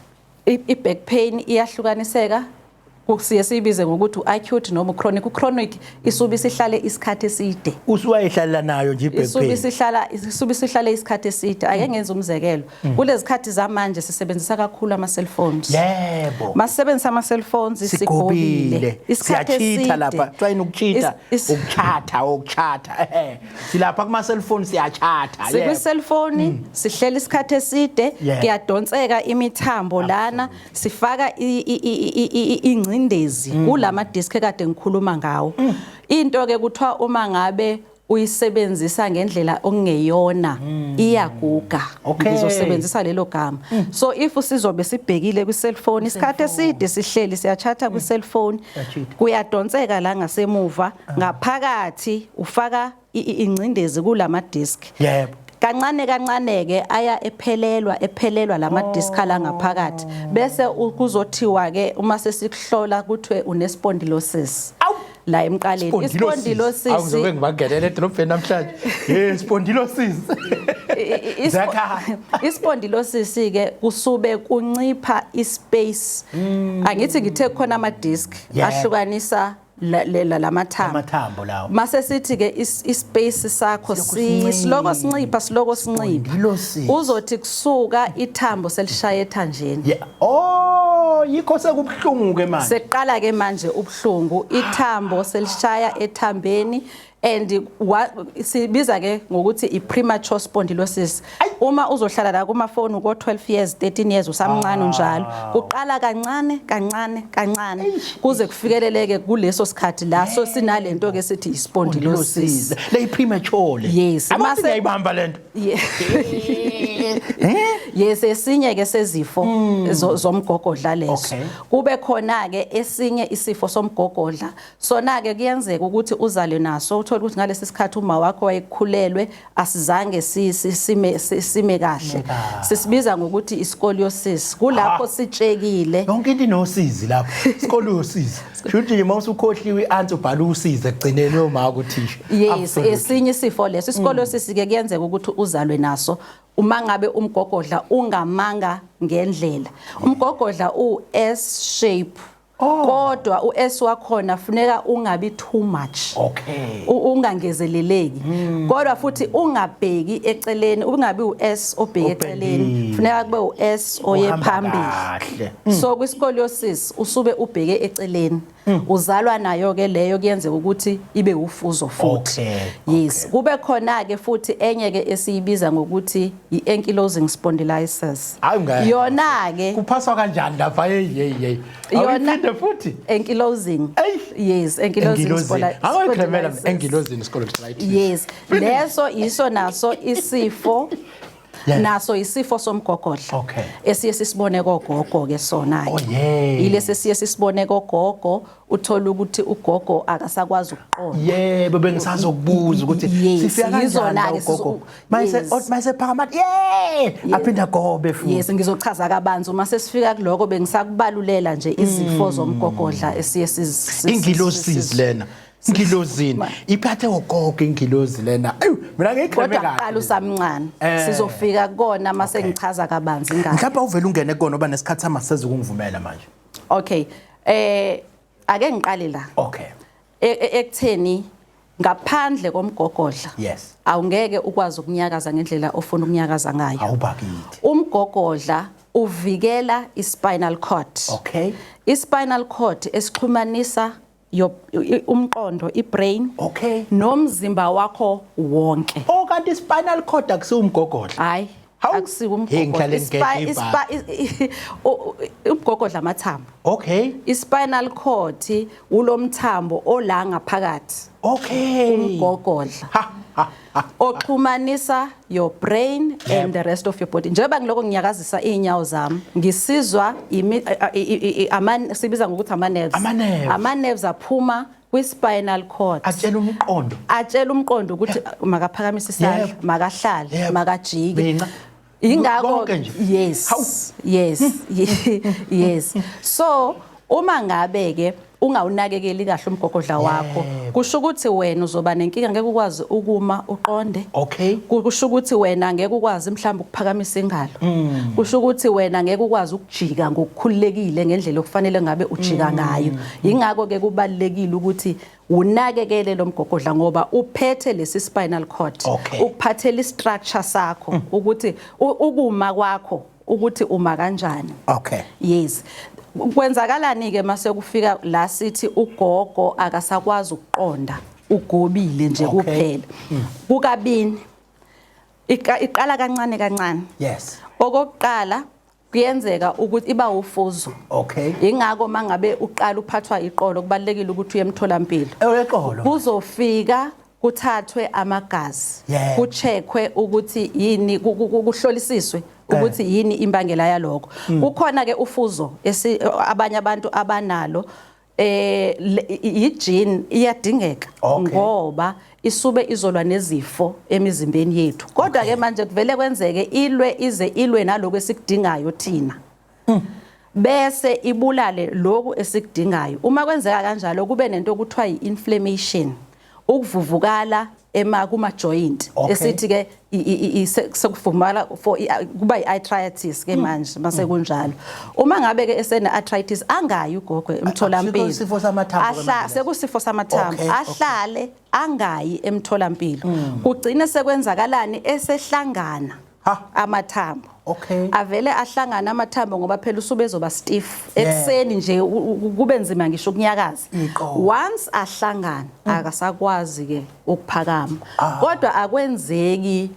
I-back pain iyahlukaniseka, kusiye siyibize ngokuthi u-acute noma u-chronic. U-chronic isube isihlale isikhathi eside. Usuwayihlalela nayo nje i-back Isube pain. Isube isihlale isikhathi eside. Ake ngenze umzekelo, kulezi khathi zamanje sisebenzisa kakhulu ama-cellphones. Masebenzisa ama-cellphones, Sigobile. sigobile isikhathi Siyachitha eside. lapha. Kuthiwa ukuchitha, ukuchatha, ukuchatha. Silapha kuma cellphone, siyachatha. Sikwi-cellphone, sihleli isikhathi eside, kuyadonseka imithambo lana, sifaka ingcindezi kulama disc ekade ngikhuluma ngawo. Into ke kuthiwa uma ngabe uyisebenzisa ngendlela okungeyona, iyaguga. Ngizosebenzisa lelo gama. So if sizobe sibhekile kwi-cellphone isikhathi eside, sihleli siyachatha kwi-cellphone, Siyachitha. kuyadonseka la ngasemuva, ngaphakathi ufaka ingcindezi kulama disc. Kancane kancane ke aya ephelelwa, ephelelwa lama disc la ngaphakathi, bese kuzothiwa ke uma sesikuhlola kuthiwe une spondylosis Awu! la emqaleni. Spondylosis. Ispondylosis. Awuzobe ngibangenele edolobheni namhlanje. Hey, spondylosis. Zakha. Ispondylosis ke kusube kuncipha ispace. Angithi ngithe khona ama disc ahlukanisa lamathambo. Amathambo lawo. Mase sithi ke ispace sakho Silokhu sincipha. Siloko sincipha, siloko sincipha. Spondylosis. Uzothi kusuka ithambo selishaya ethanjeni. Yeah. Oh, yikho sekubuhlungu ke manje. Seqala ke manje ubuhlungu, ithambo selishaya ethambeni, and sibiza ke ngokuthi i-premature spondylosis. Uma uzohlala la kuma phone ko 12 years, 13 years, usamncane njalo, kuqala kancane kancane kancane kuze kufikeleleke kuleso sikhathi la so sinalento ke sithi i-spondylosis. Le premature le. Yes. Abantu ngiyayibamba lento. Yes, esinye ke sezifo zomgogodla leso. Kube khona ke esinye isifo somgogodla. Sona ke kuyenzeka ukuthi uzale naso, uthole ukuthi ngalesi sikhathi uma wakho wayekhulelwe asizange sime kahle. Sime kahle. Sisibiza ngokuthi iscoliosis. Kulapho sitshekile. Yonke into inosizi lapho. Scoliosis. Shuthi nje mawusukhohliwe i-answer ubhala usize ekugcineni yomaka uthisha. Yes, esinye isifo leso. Iscoliosis ke kuyenzeka ukuthi uzalwe naso. Uma ngabe umgogodla ungamanga ngendlela. Umgogodla u S shape. Kodwa u S wakhona funeka ungabi too much. Ungangezeleleki. Kodwa futhi ungabheki eceleni, ungabi u S obheke eceleni. Obhekile. Funeka kube u S oye Ohamba phambili. kahle. So kwiscoliosis usube ubheke eceleni. Uzalwa nayo ke leyo, kuyenzeka ukuthi ibe ufuzo futhi. Yes, kube khona ke futhi enye ke esiyibiza ngokuthi i-ankylosing spondylitis. Hayi ngeke. Yona ke Kuphaswa kanjani lapha? Hey hey hey. Yona Awuphinde futhi. Ankylosing. Ey. Yes, ankylosing Ankylosing. Awuyikhemela spondylitis. Ankylosing spondylitis. Yes, leso iso naso isifo. Naso isifo somgogodla. Esiye sisibone kogogo ke sona ke. Oh, yes. Yilesi siye sisibone kogogo, uthola ukuthi ugogo akasakwazi ukuqonda. Yebo, bengisazokubuza ukuthi sifika kanjani Yizona-ke la ugogo mayise mayise phakama, yeah, aphinda gobe futhi. Yes, ngizochaza kabanzi uma sesifika kuloko. Bengisakubalulela nje izifo zomgogodla esiye Ingilosi lena, ingilozini iphathe ugogo, ingilozi lena. Ayu, mina ngiyikreme Kodwa kahle. kuqala usamncane. Sizofika kukona mase ngichaza kabanzi ngayo. Mhlawumbe uvele ungene kona oba nesikhathi sami sezukungivumela manje. Okay, ake ngiqale la. Ekutheni ngaphandle komgogodla awungeke ukwazi ukunyakaza ngendlela ofuna ukunyakaza ngayo. Awubakithi. Umgogodla uvikela i-spinal cord. I-spinal cord esixhumanisa umqondo, i-brain, nomzimba wakho wonke. Oh, kanti spinal cord akusiwumgogodla? Hayi. Hawu. Akusiwo Hey, umgogodla. ngihlale ngigedla Umgogodla amathambo. I-spinal cord ulomthambo ola ngaphakathi. Umgogodla Ha, ha, ha. Oxhumanisa your brain and the rest of your body. Njengoba ngiloko nginyakazisa iy'nyawo zami, ngisizwa sibiza ngokuthi ama-nerves. Ama-nerves. Ama-nerves aphuma kwi-spinal cord. Atshela umqondo. Atshela umqondo ukuthi makaphakamise isandla, makahlale, makajike. Minca. Ingakho Konke nje. Yes. Hawu. Yes. So uma ngabe ke ungawunakekeli kahle umgogodla wakho, kusho ukuthi wena uzoba nenkinga, ngeke ukwazi ukuma uqonde. Kusho ukuthi wena ngeke ukwazi mhlawumbe ukuphakamisa ingalo. Kusho ukuthi wena ngeke ukwazi ukujika ngokukhululekile ngendlela okufanele ngabe ujika ngayo. Ingakho ke kubalulekile ukuthi unakekele lo mgogodla ngoba uphethe lesi spinal cord. Ukuphathela i-structure sakho ukuthi ukuma kwakho ukuthi uma kanjani. Yes. Kwenzakalani ke mase kufika la sithi ugogo akasakwazi ukuqonda, ugobile nje kuphela. Kukabini. Iqala kancane kancane. Okokuqala kuyenzeka ukuthi iba ufuzo. Ingakho mangabe uqala uphathwa iqolo kubalekile ukuthi uye emtholampilo. Eqolo. Kuzofika kuthathwe amagazi. Kucheckwe ukuthi yini, kuhlolisiswe ukuthi yini imbangela yalokho. Kukhona ke ufuzo abanye abantu abanalo, i-gene iyadingeka ngoba isube izolwa nezifo emizimbeni yethu. Kodwa ke manje kuvele kwenzeke ilwe ize ilwe naloko esikudingayo thina. Bese ibulale lokhu esikudingayo. Uma kwenzeka kanjalo kube nento okuthiwa i-inflammation, ukuvuvukala ema kuma joint. Esithi ke sekuvumala for kuba i-arthritis ke manje mase kunjalo. Uma ngabe ke esene arthritis angayi ugogo emtholampilo. Akusiko isifo samathambo ke manje leso? Sekusifo samathambo. Ahlale angayi emtholampilo. Kugcine sekwenzakalani esehlangana amathambo. Avele ahlangana amathambo ngoba phela usube ezoba stiff. Ekseni nje kube nzima ngisho ukunyakaza. Once ahlangana akasakwazi ke ukuphakama. Kodwa akwenzeki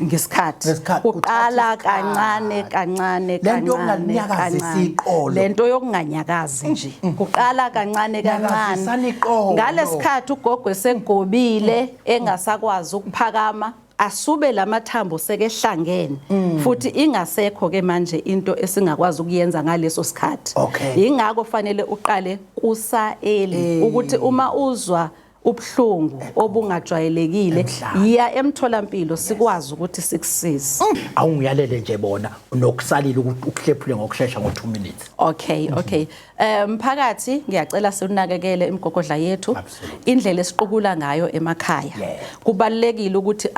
ngesikhathi. Ngesikhathi, Kuqala kuthatha kancane, isikhathi. kancane, Lento kancane, yokunganyakazi kancane. iqolo. Lento yokunganyakazi nje. Kuqala kancane, kancane. Nyakazisana iqolo. Ngalesikhathi ugogo esegobile engasakwazi ukuphakama, asube lamathambo sekehlangene. Futhi ingasekho ke manje into esingakwazi ukuyenza ngaleso sikhathi. Ingakho fanele uqale kusa-early ukuthi uma uzwa ubuhlungu obungajwayelekile, Emhlane. yiya emtholampilo sikwazi ukuthi sikusize. Awungiyalele nje bona nokusalile ukuthi ukuhlephule ngokusheshsha ngo 2 minutes. Okay, okay. Mphakathi ngiyacela sinakekele imigogodla yethu. Indlela esiqukula ngayo emakhaya. Kubalulekile ukuthi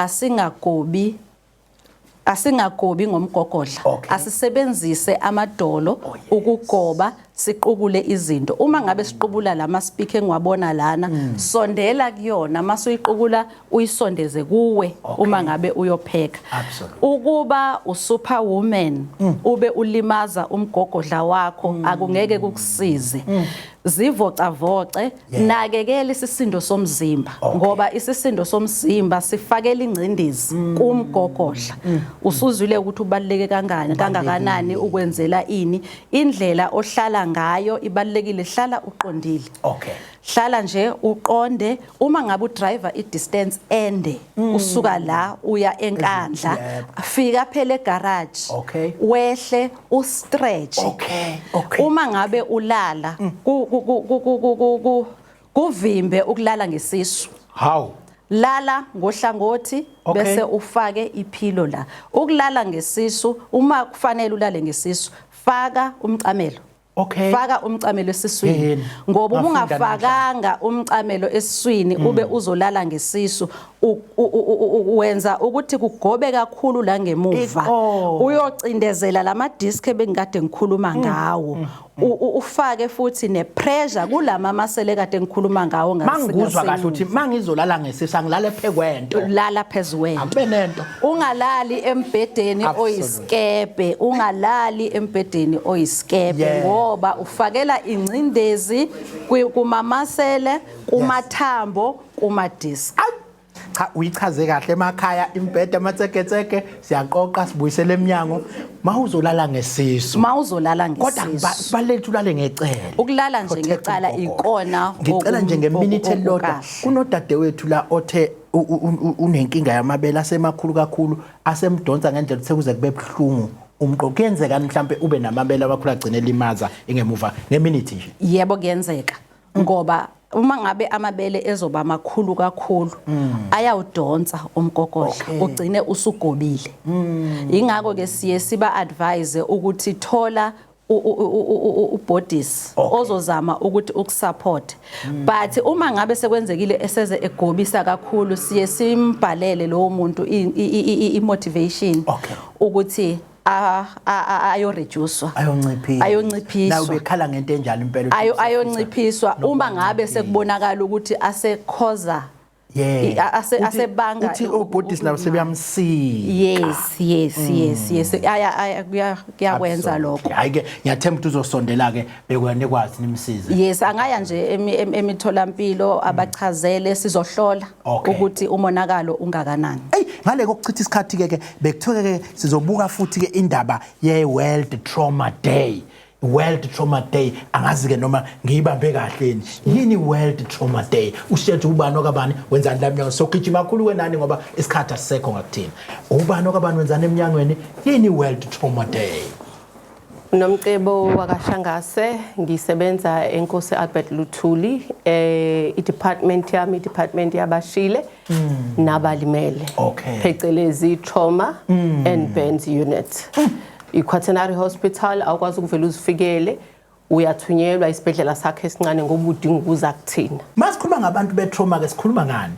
asingagobi ngomgogodla. Asisebenzise amadolo ukugoba siqukule izinto. Uma ngabe siqubula lama speaker engiwabona lana, sondela kuyona mase uyiqukula uyisondeze kuwe uma ngabe uyopheka. Ukuba usuperwoman ube ulimaza umgogodla wakho akungeke kukusize. Zivocavoce, nakekela isisindo somzimba ngoba isisindo somzimba sifakela ingcindezi kumgogodla. Usuzwile ukuthi ubaluleke kangakanani ukwenzela ini indlela ohlala olala ngayo ibalulekile, hlala uqondile. Hlala nje uqonde. Uma ngabe udriver i-distance ende, usuka la uya eNkandla, fika phela egarage, wehle, ustretch. Okay okay Uma ngabe ulala, kuvimbe ukulala ngesisu. How? Lala ngohlangothi, bese ufake ipillow la. Ukulala ngesisu, uma kufanele ulale ngesisu, faka umcamelo. Faka umcamelo esiswini, Yini? ngoba uma Ngafunda. ungafakanga umcamelo esiswini, ube uzolala ngesisu, wenza ukuthi kugobe kakhulu la ngemuva. Uyocindezela lama disc ebengikade ngikhuluma ngawo. Ufake futhi nepressure kulama muscle kade ngikhuluma ngawo. Mangikuzwa kahle, Ngasemuva. uthi mangizolala ngesisu, angilale phekwento. Lala phezukwento. Akube nento. Ungalali embhedeni oyisikebe, ungalali embhedeni oyisikebe, ngoba ufakela ingcindezi kumamuscle, kumathambo, kuma-disc. Awu, cha, uyichaze kahle. Emakhaya, imbhede amatseketseke, siyaqoqa sibuyisele eminyango mawuzolala ngesisu. Mawuzolala Kodwa ngesisu. kubalulekile ulale ngecele. Ukulala nje Protect ngecala umgogodla. ikona Ngicela nje ngeminute elilodwa, okukahle. kunodadewethu la othe unenkinga yamabele asemakhulu kakhulu, asemdonsa ngendlela uthe kuze kube buhlungu umqo. Kuyenzeka mhlambe ube namabele amakhulu agcine limaza ingemuva? Ngeminute nje. Yebo, kuyenzeka, ngoba uma ngabe amabele ezoba makhulu kakhulu, ayawudonsa umgogodla, ugcine usugobile. Ingakho ke siye siba advise ukuthi thola ubhodisi ozozama ukuthi ukusupport. But uma ngabe sekwenzekile eseze egobisa kakhulu, siye simbhalele lowo muntu i-motivation ukuthi ayoreducewa. Ayonciphisa. Ayonciphiswa. Na ubekhala ngento enjalo impela ukuthi Ayonciphiswa uma ngabe nokuwanciphisa. Sekubonakala ukuthi asekhoza asebanga Uthi obhodisi nabo sebeyamsika. Yes, aya aya kuyakwenza lokho. Hayi ke, ngiyathemba ukuthi uzosondela ke, bekwene kwazi nimsize. Yes, angaya nje emitholampilo, abachazele, sizohlola ukuthi umonakalo ungakanani. Ey, ngale kokuchitha isikhathi ke, bekuthiwe ke sizobuka futhi ke indaba ye World Trauma Day. World Trauma Day, angazi ke noma ngiyibambe kahle yini. Yini World Trauma Day? Ushethe ubani okabani, wenzani la emnyango? So gijima kakhulu kwenani ngoba isikhathi asisekho ngakuthina. Ubani okabani, wenzani eminyangweni? Yini World Trauma Day? Nomcebo wakaShangase, ngisebenza eNkosi Albert Luthuli, i-department yami, i-department yabashile nabalimele. Phecelezi trauma and burns unit. I-Quaternary Hospital awukwazi ukuvela uzifikele, uyathunyelwa isibhedlela sakhe esincane ngoba udinga ukuza kuthina. Masikhuluma ngabantu be-trauma ke, sikhuluma ngani?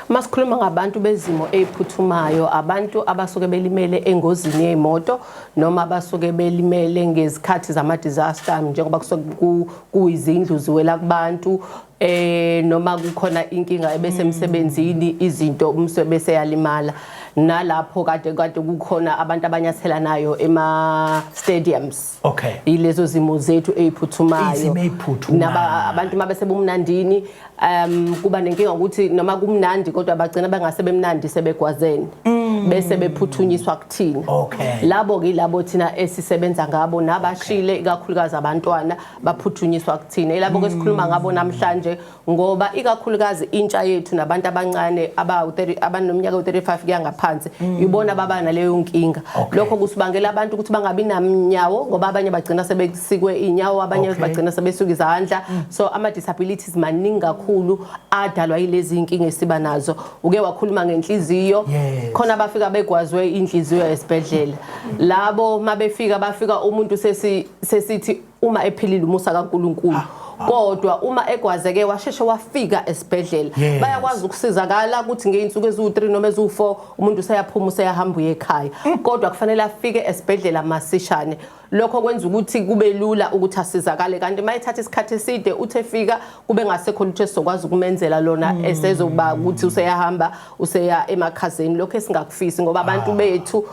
Masikhuluma ngabantu bezimo eziphuthumayo, abantu abasuke belimele engozini yezimoto noma abasuke belimele ngezikhathi zama-disaster, njengoba kusuke kuyizindlu ziwela kubantu, noma kukhona inkinga ebesemsebenzini, izinto umsebenzi yalimala, nalapho kade kukhona abantu abanyathelanayo ema stadiums. Ilezo zimo zethu eziphuthumayo. Izimo eziphuthumayo. Naba abantu mabese bumnandini, kuba nenkinga ukuthi noma kumnandi kodwa bagcina bengase bemnandi sebegwazene, bese bephuthunyiswa kuthina. Labo ke, labo thina esisebenza ngabo, nabashile, ikakhulukazi abantwana baphuthunyiswa kuthina. Ilabo ke sikhuluma ngabo namhlanje, ngoba ikakhulukazi intsha yethu nabantu abancane aba-30, abanomnyaka u-35 kuya ngaphansi, ibona baba naleyo nkinga. Lokho kusibangela abantu ukuthi bangabi namnyawo, ngoba abanye bagcina sebesikwe inyawo, abanye bagcina sebesuka izandla. So ama disabilities maningi kakhulu adalwa yilezi inkinga esiba nazo. Uke wakhuluma ngenhliziyo. Khona abafika begwazwe inhliziyo esibhedlela. Labo mabefika, bafika umuntu sesithi uma ephilile umusa kaNkuluNkulu, kodwa uma egwazeke washeshe wafika esibhedlela, bayakwazi ukusizakala ukuthi ngey'nsuku eziwu-3 noma eziwu-4 umuntu useyaphuma, useyahamba, uye ekhaya. Kodwa kufanele afike esibhedlela masishane. Lokho kwenza ukuthi kube lula ukuthi asizakale, kanti uma ethatha isikhathi eside, uthi efika kube ngasekho lutho esizokwazi ukumenzela lona, esezoba ukuthi useyahamba, useya emakhazeni. Lokho esingakufisi, ngoba abantu bethu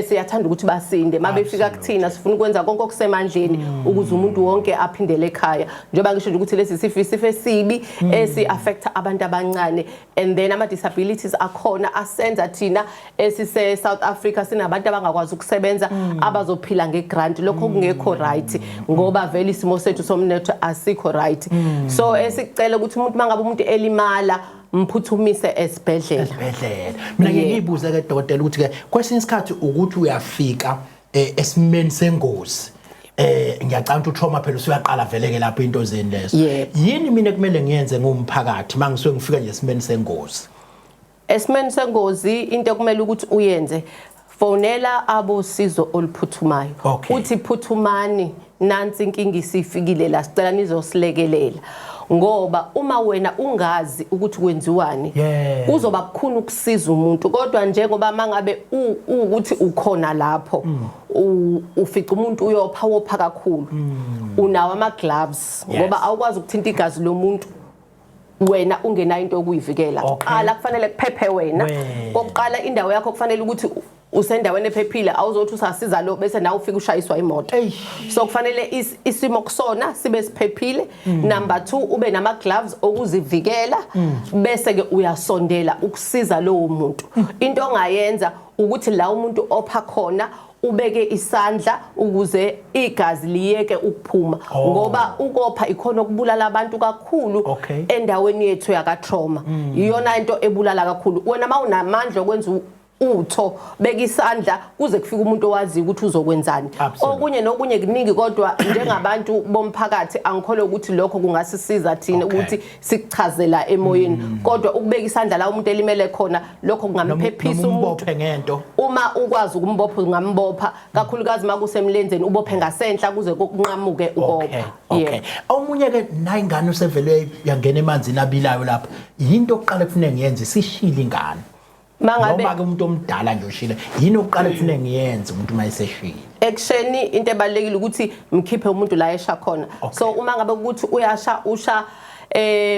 siyathanda ukuthi basinde mabefika kuthina. Sifuna ukwenza konke okusemandleni ukuze umuntu wonke aphindele ekhaya, njengoba ngisho nje ukuthi lesi sifo isifo esibi esi affecta abantu abancane, and then ama disabilities akhona asenza thina esise South Africa sinabantu abangakwazi ukusebenza, abazophila ngegrant. Lokho kungekho right, ngoba vele isimo sethu somnotho asikho right. So esicela ukuthi umuntu, mangabe umuntu elimala, mphuthumise esibhedlela. Esibhedlela. Mina ngike ngiyibuze ke, dokotela, ukuthi ke kwesinye isikhathi ukuthi uyafika esimeni sengozi, ngiyacabanga ukuthi utrauma phela usuyaqala vele ke lapho into zeni lezo. Yini mina kumele ngiyenze ngumphakathi mangisuke ngifika nje esimeni sengozi? Esimeni sengozi, into ekumele ukuthi uyenze, fonela abosizo oluphuthumayo. Uthi, "Phuthumani, nansi inkinga isifikile la, sicela nizosilekelela," ngoba uma wena ungazi ukuthi kwenziwani, kuzoba bukhuni ukusiza umuntu. Kodwa njengoba mangabe ukuthi ukhona lapho, ufica umuntu uyopha, wopha kakhulu, unawo ama gloves, ngoba awukwazi ukuthinta igazi lomuntu wena ungenayo into yokuyivikela. Qala kufanele kuphephe wena. Kokuqala, indawo yakho kufanele ukuthi usendaweni ephephile. Awuzothi usasiza lo bese nawe ufika ushayiswa imoto. So kufanele isimo kusona sibe siphephile. Number 2, ube nama gloves okuzivikela, bese ke uyasondela ukusiza lowo muntu. Into ongayenza ukuthi la umuntu opha khona ubeke isandla ukuze igazi liyeke ukuphuma, ngoba ukopha ikhona okubulala abantu kakhulu endaweni yethu yaka trauma. Iyona into ebulala kakhulu. Wena mawunamandla okwenza utho, beka isandla kuze kufike umuntu owaziyo ukuthi uzokwenzani. Okunye nokunye kuningi, kodwa njengabantu bomphakathi angikholwa ukuthi lokho kungasisiza thina ukuthi sikuchazela emoyeni. Kodwa ukubeka isandla la umuntu elimele khona, lokho kungamphephisa Noma umuntu. umbophe ngento. Uma ukwazi ukumbopha, ungambopha, kakhulukazi uma kusemlenzeni, ubophe ngasenhla kuze kunqamuke ukopha. Omunye ke nayi ingane usevele yangena emanzini abilayo lapha, yinto oqala kufuneka ngiyenze sishile ingane? Mangabe Noma ke umuntu omdala nje ushile, yini oqala kufuneka ngiyenze umuntu uma eseshile? Ekusheni, into ebalulekile ukuthi mkhiphe umuntu la esha khona. So uma ngabe ukuthi uyasha, usha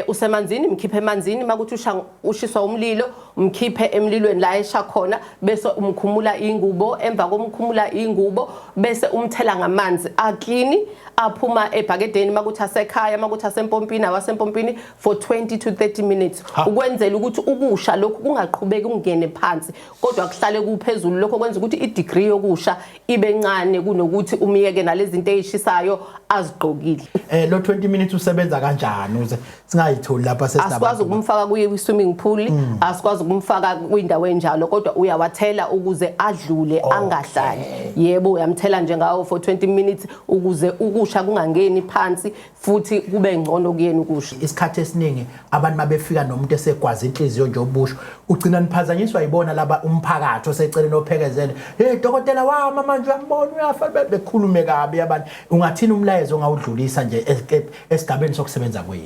usemanzini, mkhiphe emanzini. Makuthi usha, ushiswa umlilo, mkhiphe emlilweni la esha khona, bese umkhumula ingubo. Emva komkhumula ingubo, bese umthela ngamanzi aclean aphuma ebhakedeni, makuthi asekhaya, makuthi asempompini, awasempompini, for 20 to 30 minutes, ukwenzela ukuthi ukusha lokhu kungaqhubeki kungene phansi, kodwa kuhlale kuphezulu. Lokho kwenza ukuthi i-degree yokusha ibe ncane kunokuthi umiyeke nalezi zinto ezishisayo azigqokile. Lo 20 minutes usebenza kanjani uze singayitholi lapha Asikwazi sesinabantu? ukumfaka kuye swimming pool, asikwazi ukumfaka kwindawo enjalo, kodwa uyawathela ukuze adlule, angahlali. Yebo, uyamthela nje ngawo for 20 minutes ukuze ukusha kungangeni phansi futhi kube ngcono kuyena ukusha. Isikhathi esiningi abantu mabefika nomuntu esegwaza inhliziyo nje, obusho ugcina niphazanyiswa yibona laba umphakathi oseceleni ophekezele, "Hey, dokotela wami, manje uyambona uyafa," bekhulume kabi abantu. Ungathini umlayezo ongawudlulisa nje esigabeni sokusebenza kwenu?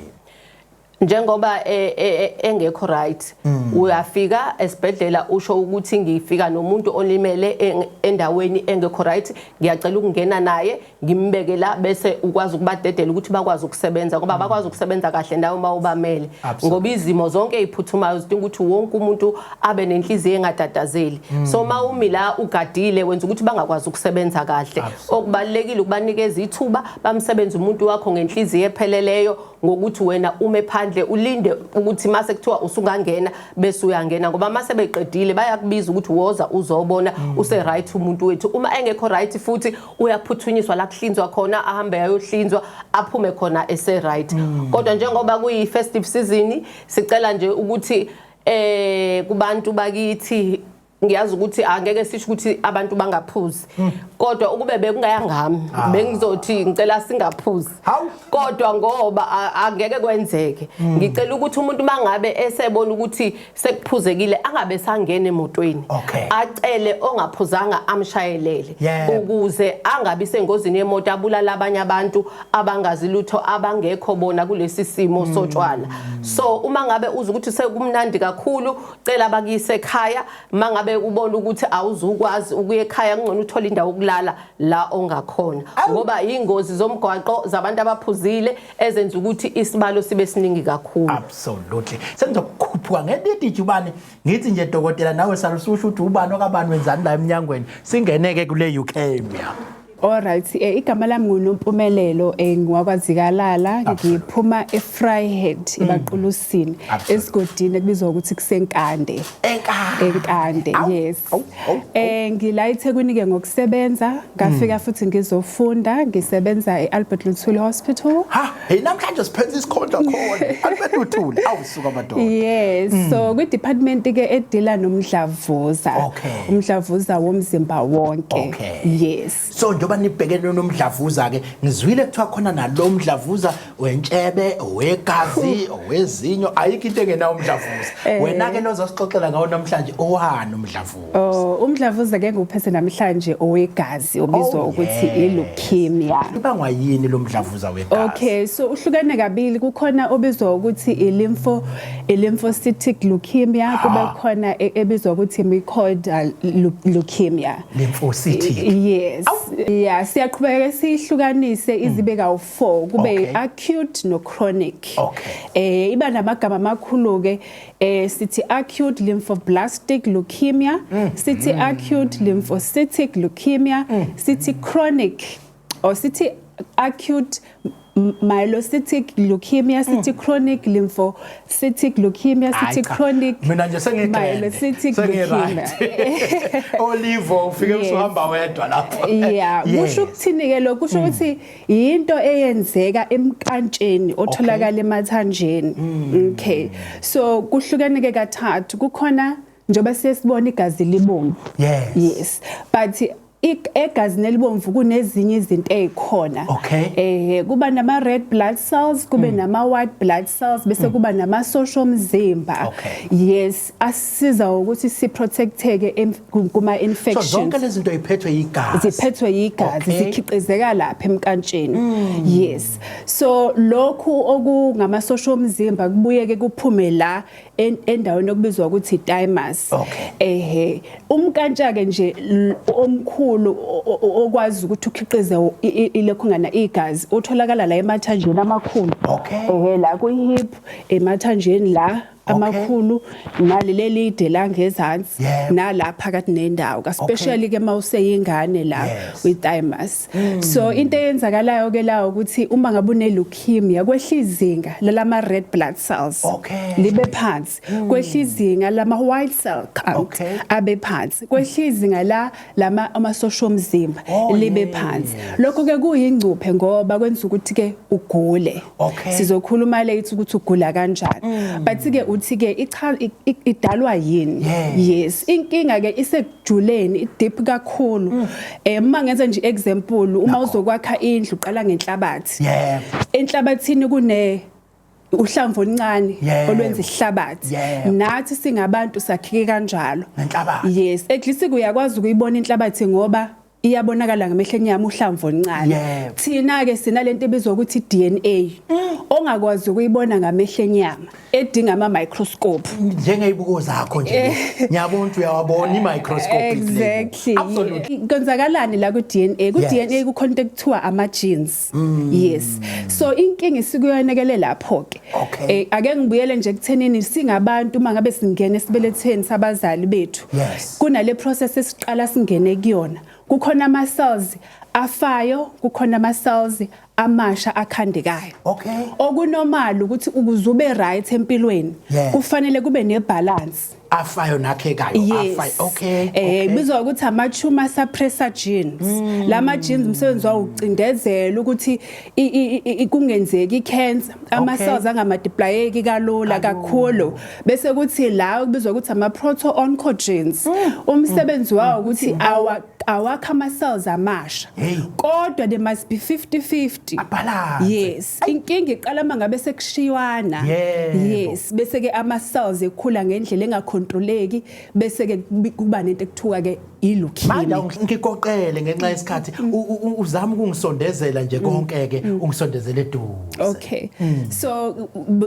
Njengoba engekho right, uyafika esibhedlela usho ukuthi, "Ngifika nomuntu olimele endaweni engekho right, ngiyacela ukungena naye ngimbeke la," bese ukwazi ukubadedela ukuthi bakwazi ukusebenza, ngoba bakwazi ukusebenza kahle nawe uma ubamele. Ngoba izimo zonke eziphuthumayo zidinga ukuthi wonke umuntu abe nenhliziyo engatatazeli. So uma umi la ugadile, wenza ukuthi bangakwazi ukusebenza kahle. Okubalulekile ukubanikeza ithuba bamsebenze umuntu wakho ngenhliziyo epheleleyo, ngokuthi wena ume phandle ulinde ukuthi mase kuthiwa usungangena, bese uyangena, ngoba mase beqedile bayakubiza ukuthi, "Woza uzobona, use right umuntu wethu." Uma engekho right futhi, uyaphuthunyiswa la kuhlinzwa khona, ahambe ayohlinzwa, aphume khona ese right. Kodwa njengoba kuyi festive season, sicela nje ukuthi kubantu bakithi, ngiyazi ukuthi angeke sisho ukuthi abantu bangaphuzi, kodwa ukube bekungayangami bengizothi ngicela singaphuzi. Hawu. Kodwa ngoba angeke kwenzeke, ngicela ukuthi umuntu mangabe esebona ukuthi sekuphuzekile, angabe sangena emotweni, acele ongaphuzanga amshayelele, ukuze angabi sengozini yemoto abulala abanye abantu abangazi lutho, abangekho bona kulesi simo sotshwala. So uma ngabe uza ukuthi sekumnandi kakhulu, cela bakuyise ekhaya. Mangabe ubona ukuthi awuzukwazi ukuya ekhaya, kungcono uthole indawo yokulala la ongakhona, ngoba ingozi zomgwaqo zabantu abaphuzile ezenza ukuthi isibalo sibe siningi kakhulu. Absolutely. Sengizokukhuphuka ngelidi ijubane, ngithi nje, dokotela, nawe salususho ukuthi ubani okabani wenzani la eminyangweni, singeneke kule leukemia. Alright, igama lami nguNompumelelo, ngowakwaZikalala, ngiphuma eVryheid, eBaqulusini, esigodini ekubizwa ukuthi kuseNkande. Enkande. Enkande, yes. Awu, awu, awu. Ngila eThekwini ke ngokusebenza, ngafika futhi ngizofunda, ngisebenza eAlbert Luthuli Hospital. Ha, hey, namhlanje siphethe isikhondla khona. Albert Luthuli, awusuka madoda. Yes, so kwi department ke edila nomdlavuza. Umdlavuza womzimba wonke. Yes. So njengoba nibhekene nomdlavuza ke, ngizwile kuthiwa khona nalo mdlavuza wentshebe, owegazi, owezinyo, ayikho into engenawo umdlavuza. Wena ke lozosixoxela ngawo namhlanje, owani umdlavuza? Oh, umdlavuza ke nguphethe namhlanje owegazi obizwa ukuthi i-leukemia. Ibangwa yini lo mdlavuza wegazi? Okay, so uhlukene kabili, kukhona obizwa ukuthi i-lymphocytic leukemia, kube khona ebizwa ukuthi mycoid leukemia. Lymphocytic. Yes. Yeah, siyaqhubeka sihlukanise izibe kawu4, kube acute no chronic. Iba namagama amakhulu ke, sithi acute lymphoblastic leukemia, sithi acute lymphocytic leukemia, sithi chronic or sithi acute myelocytic leukemia, sithi chronic lymphocytic leukemia, Hayi sithi cha. chronic Mina nje sengigrand. myelocytic leukemia. Olivo ufike usuhamba wedwa lapho. Yeah, kusho ukuthini ke lokho? Kusho ukuthi into eyenzeka emkantsheni otholakala emathanjeni. Okay, so kuhlukene ke kathathu. Kukhona, njengoba siyesibona igazi libomvu. Yes, but egazini elibomvu kunezinye izinto ezikhona. Kuba nama red blood cells, kube nama white blood cells, bese kuba namasosha omzimba. Yes, asisiza ukuthi si protecteke kuma So infections. zonke lezi zinto ziphethwe igazi. Ziphethwe yigazi, zikhiqizeka lapha emkantsheni. Yes, so lokhu okungamasosha omzimba kubuyeke kuphume la endaweni okubizwa ukuthi thymus. Umkantsha ke nje omkhulu okwazi ukuthi ukhiqize ilokhu ngana igazi utholakala la emathanjeni amakhulu. La kwi hip, emathanjeni la amakhulu, naleli lide la ngezansi, nala phakathi nendawo, especially ke mawuseyingane la with thymus. So into eyenzakalayo ke la ukuthi uma ngabe une leukemia, kwehla izinga lalama red blood cells libe phansi, kwehla izinga lama white cell count abe phansi, kwehla izinga la lama amasosha omzimba libe phansi. Lokho ke kuyingcuphe ngoba kwenza ukuthi ke ugule. Sizokhuluma later ukuthi ugula kanjani, but ke uthi ke idalwa yini? Yes, inkinga ke isekujuleni, i-deep kakhulu. Uma ngenza nje example, uma uzokwakha indlu uqala ngenhlabathi. Enhlabathini kune uhlamvu oluncane olwenza isihlabathi. Nathi singabantu sakhike kanjalo. Ngenhlabathi. Yes, at least uyakwazi ukuyibona inhlabathi ngoba iyabonakala ngamehlo enyama, uhlamvu oluncane. Thina ke sinalento ebizwa ukuthi DNA ongakwazi ukuyibona ngamehlo enyama, edinga ama microscope. Njengezibuko zakho nje, ngiyabona ukuthi uyawabona, i-microscope. Exactly. Absolutely. Kwenzakalani la ku DNA? Ku DNA kukhona into ekuthiwa ama genes. Yes, so inkinga isikuyonekele lapho ke. Ake ngibuyele nje ekuthenini singabantu, uma ngabe singena esibelethweni sabazali bethu, kunale process esiqala singene kuyona. Kukhona ama cells afayo, kukhona ama cells amasha akhandekayo. Okunormal ukuthi ukuze ube right empilweni kufanele kube nebalance. Afayo nakhekayo. Yes. Afayo, okay. Bizwa ukuthi ama tumor suppressor genes. Lama genes umsebenzi wawo ucindezela ukuthi kungenzeki icancer, ama cells angamultiplyeki kalula kakhulu. Bese kuthi la kubizwa ukuthi ama proto oncogenes. Umsebenzi wawo ukuthi awakha ama cells amasha. Hey. Kodwa there must be 50-50. Abalance. Yes, inkinga iqala mangabe sekushiywana. Yes, bese ke ama cells ekhula ngendlela engacontroleki, bese ke kuba nento ekuthiwa ke i-leukemia. Manje ngigoqele ngenxa yesikhathi, uzama ukungisondezela nje konke ke, ungisondezele eduze. Okay. So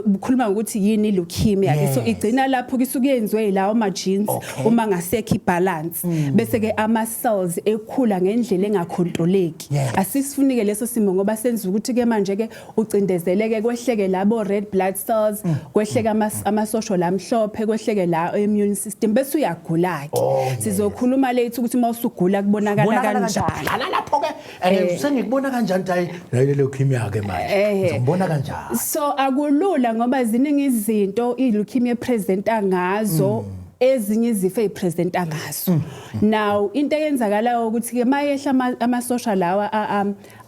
ukhuluma ngokuthi yini i-leukemia ke? So igcina lapho kusuke yenziwe lawo ma genes uma ngasekho ibalance, bese ke ama cells ekhula ngendlela engacontroleki. ayicontroleki. Asisifunike leso simo ngoba senza ukuthi ke manje ke ucindezeleke, kwehleke labo red blood cells, kwehleke amasosho lamhlophe, kwehleke la immune system, bese uyagula ke. Sizokhuluma later ukuthi mawusugula kubonakala Bonakala kanjani. Hlala lapho ke, and sengikubona kanjani ukuthi hayi, le leukemia ke manje? Ngizobona kanjani? So akulula ngoba ziningi izinto i-leukemia epresenta ngazo, ezinye izifo ezipresenta ngazo. Now into eyenzakalayo ukuthi ke mayehla amasosha lawa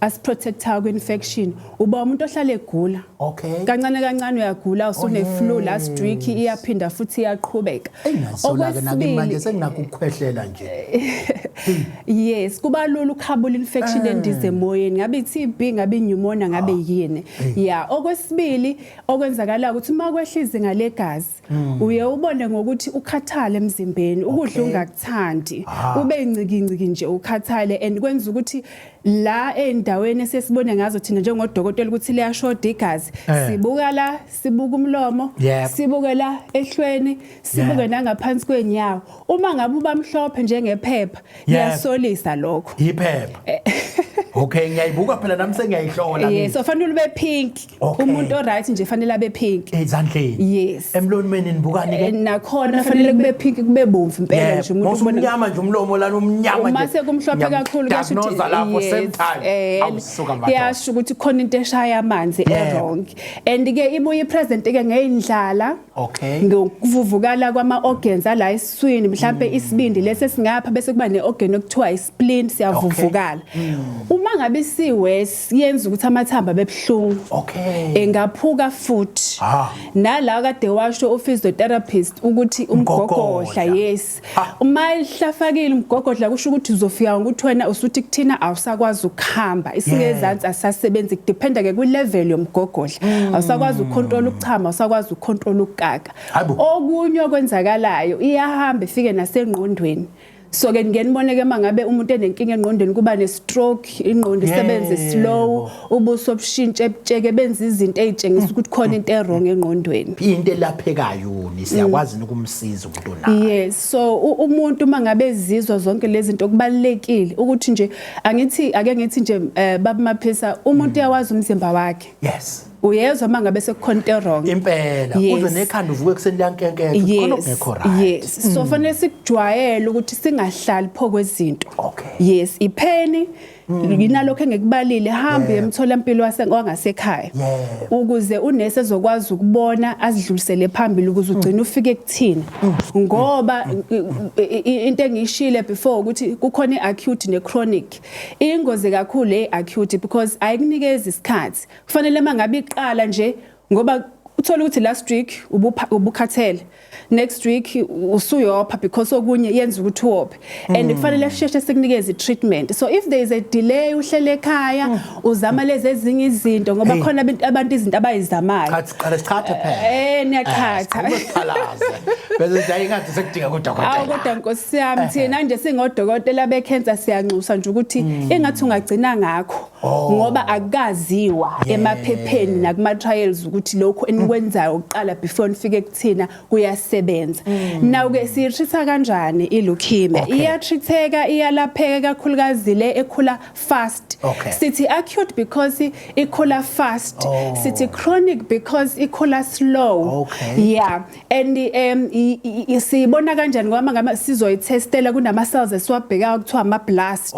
asiprotecta kwi-infection, uba umuntu ohlala egula. Kancane kancane uyagula, usune flu last week, iyaphinda futhi iyaqhubeka. Engasola ke nami manje senginakho ukukhwehlela nje. Yes, kuba lula ukukhabula infection endize emoyeni, ngabe i-TB, ngabe pneumonia, ngabe yini. Yeah, okwesibili okwenzakala ukuthi uma kwehla izinga legazi, uye ubone ngokuthi ukhathale emzimbeni, ukudla ungakuthandi, ube inciki inciki nje, ukhathale, and kwenza ukuthi la endaweni esesibone ngazo thina njengodokotela ukuthi liyashoda igazi, sibuka la, sibuka umlomo, sibuke la ehlweni, sibuke nangaphansi kwenyawo. Uma ngabe uba mhlophe njengephepha, kuyasolisa lokho. Iphepha. Okay, ngiyayibuka phela nami, sengiyayihlola. Yes, so fanele ube pink. Umuntu o right nje fanele abe pink. Ezandleni. Yes. Emlomeni nibukani ke? Nakhona fanele kube pink, kube bomvu impela nje umuntu ubone. Umnyama nje umlomo lana, umnyama nje. Uma sekumhlophe kakhulu kusho ukuthi lapho same time. Awusuka madoda. Kuyasho ukuthi khona into eshaya amanzi e-wrong. And ke ibuye ipresent ke ngeyindlala. Ngokuvuvukala kwama organs ala esiswini, mhlambe isibindi lesi esingapha, bese kuba neorgan okuthiwa ispleen, siyavuvukala. Uma ngabe isiworse, yenza ukuthi amathambo abebuhlungu. Engaphuka futhi. Nala kade washo uphysiotherapist ukuthi umgogodla, yes. Uma ihlafakile umgogodla, kusho ukuthi uzofika ukuthi wena usuthi kuthina awusakwazi ukuhamba. Isingezansi asasebenzi, kudependa ke kwi level yomgogodla. Awusakwazi ukucontrol ukuchama, awusakwazi ukucontrol ukukaka. Hayibo. Okunye okwenzakalayo, iyahamba ifike nasengqondweni. So ke ngenibone ke mangabe umuntu enenkinga engqondweni, kuba ne stroke, ingqondo isebenze slow, ubuso obushintshe butsheke, benza izinto ezitshengisa ukuthi khona into ewrong engqondweni. Into elaphekayo ni, siyakwazi ukumsiza umuntu onayo? Yes, so umuntu mangabe ezizwa zonke lezi zinto, kubalekile ukuthi nje angithi ake ngithi nje, baba Maphisa, umuntu uyawazi umzimba wakhe. Uyezwa mangabe sekukhona into wrong. Impela. Uzwe nekhanda, uvuke ekuseni liyankenketha, khona okungekho right. Yes, so fanele sikujwayele ukuthi singahlali pho kwezinto. Yes, ipheni nginalokho engikubalile, hamba emtholampilo wangasekhaya ukuze unesi ezokwazi ukubona, azidlulisele phambili ukuze ugcine ufike kuthina, ngoba into engiyishile before ukuthi kukhona i-acute ne-chronic. Ingozi kakhulu e-acute because ayikunikezi isikhathi, kufanele mangabe iqala nje, ngoba uthola ukuthi last week ubukhathele, next week usuyopha because okunye yenza ukuthi uwophe, and kufanele sisheshe sikunikeze i-treatment. So if there is a delay, uhlele ekhaya, uzama lezi ezinye izinto, ngoba Hey. khona abantu izinto abayizamayo. Cha, siqale sichathe phela. Niyachatha. Siqhalaze. Bese sithi ayingathi sekudinga Awu, kudokotela. kodwa nkosi yami, thina nje singodokotela bekhensa siyanxusa nje ukuthi engathi ungagcina ngakho, ngoba akukaziwa emaphepheni nakuma trials ukuthi lokhu enikwenzayo ukuqala before nifike kuthina kuyasebenza. Now ke siyitreat kanjani ileukemia? Iyatreateka, iyalapheka, kakhulukazi le ekhula fast. Sithi acute because ikhula fast. Sithi chronic because ikhula slow. Yeah, and siyibona kanjani? Ngoba ngama sizoyitestela, kunama cells esiwabhekayo kuthiwa ama blast.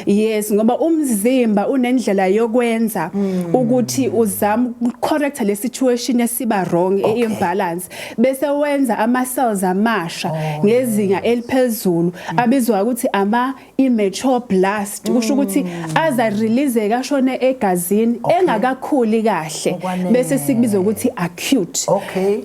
Yes, ngoba umzimba unendlela yokwenza ukuthi uzama ukucorrect le situation esiba wrong, imbalance, bese wenza ama cells amasha ngezinga eliphezulu abizwa ukuthi ama immature blast. Kusho ukuthi aza release ashone egazini engakakhuli kahle, Okwanele. bese sikubiza ukuthi acute.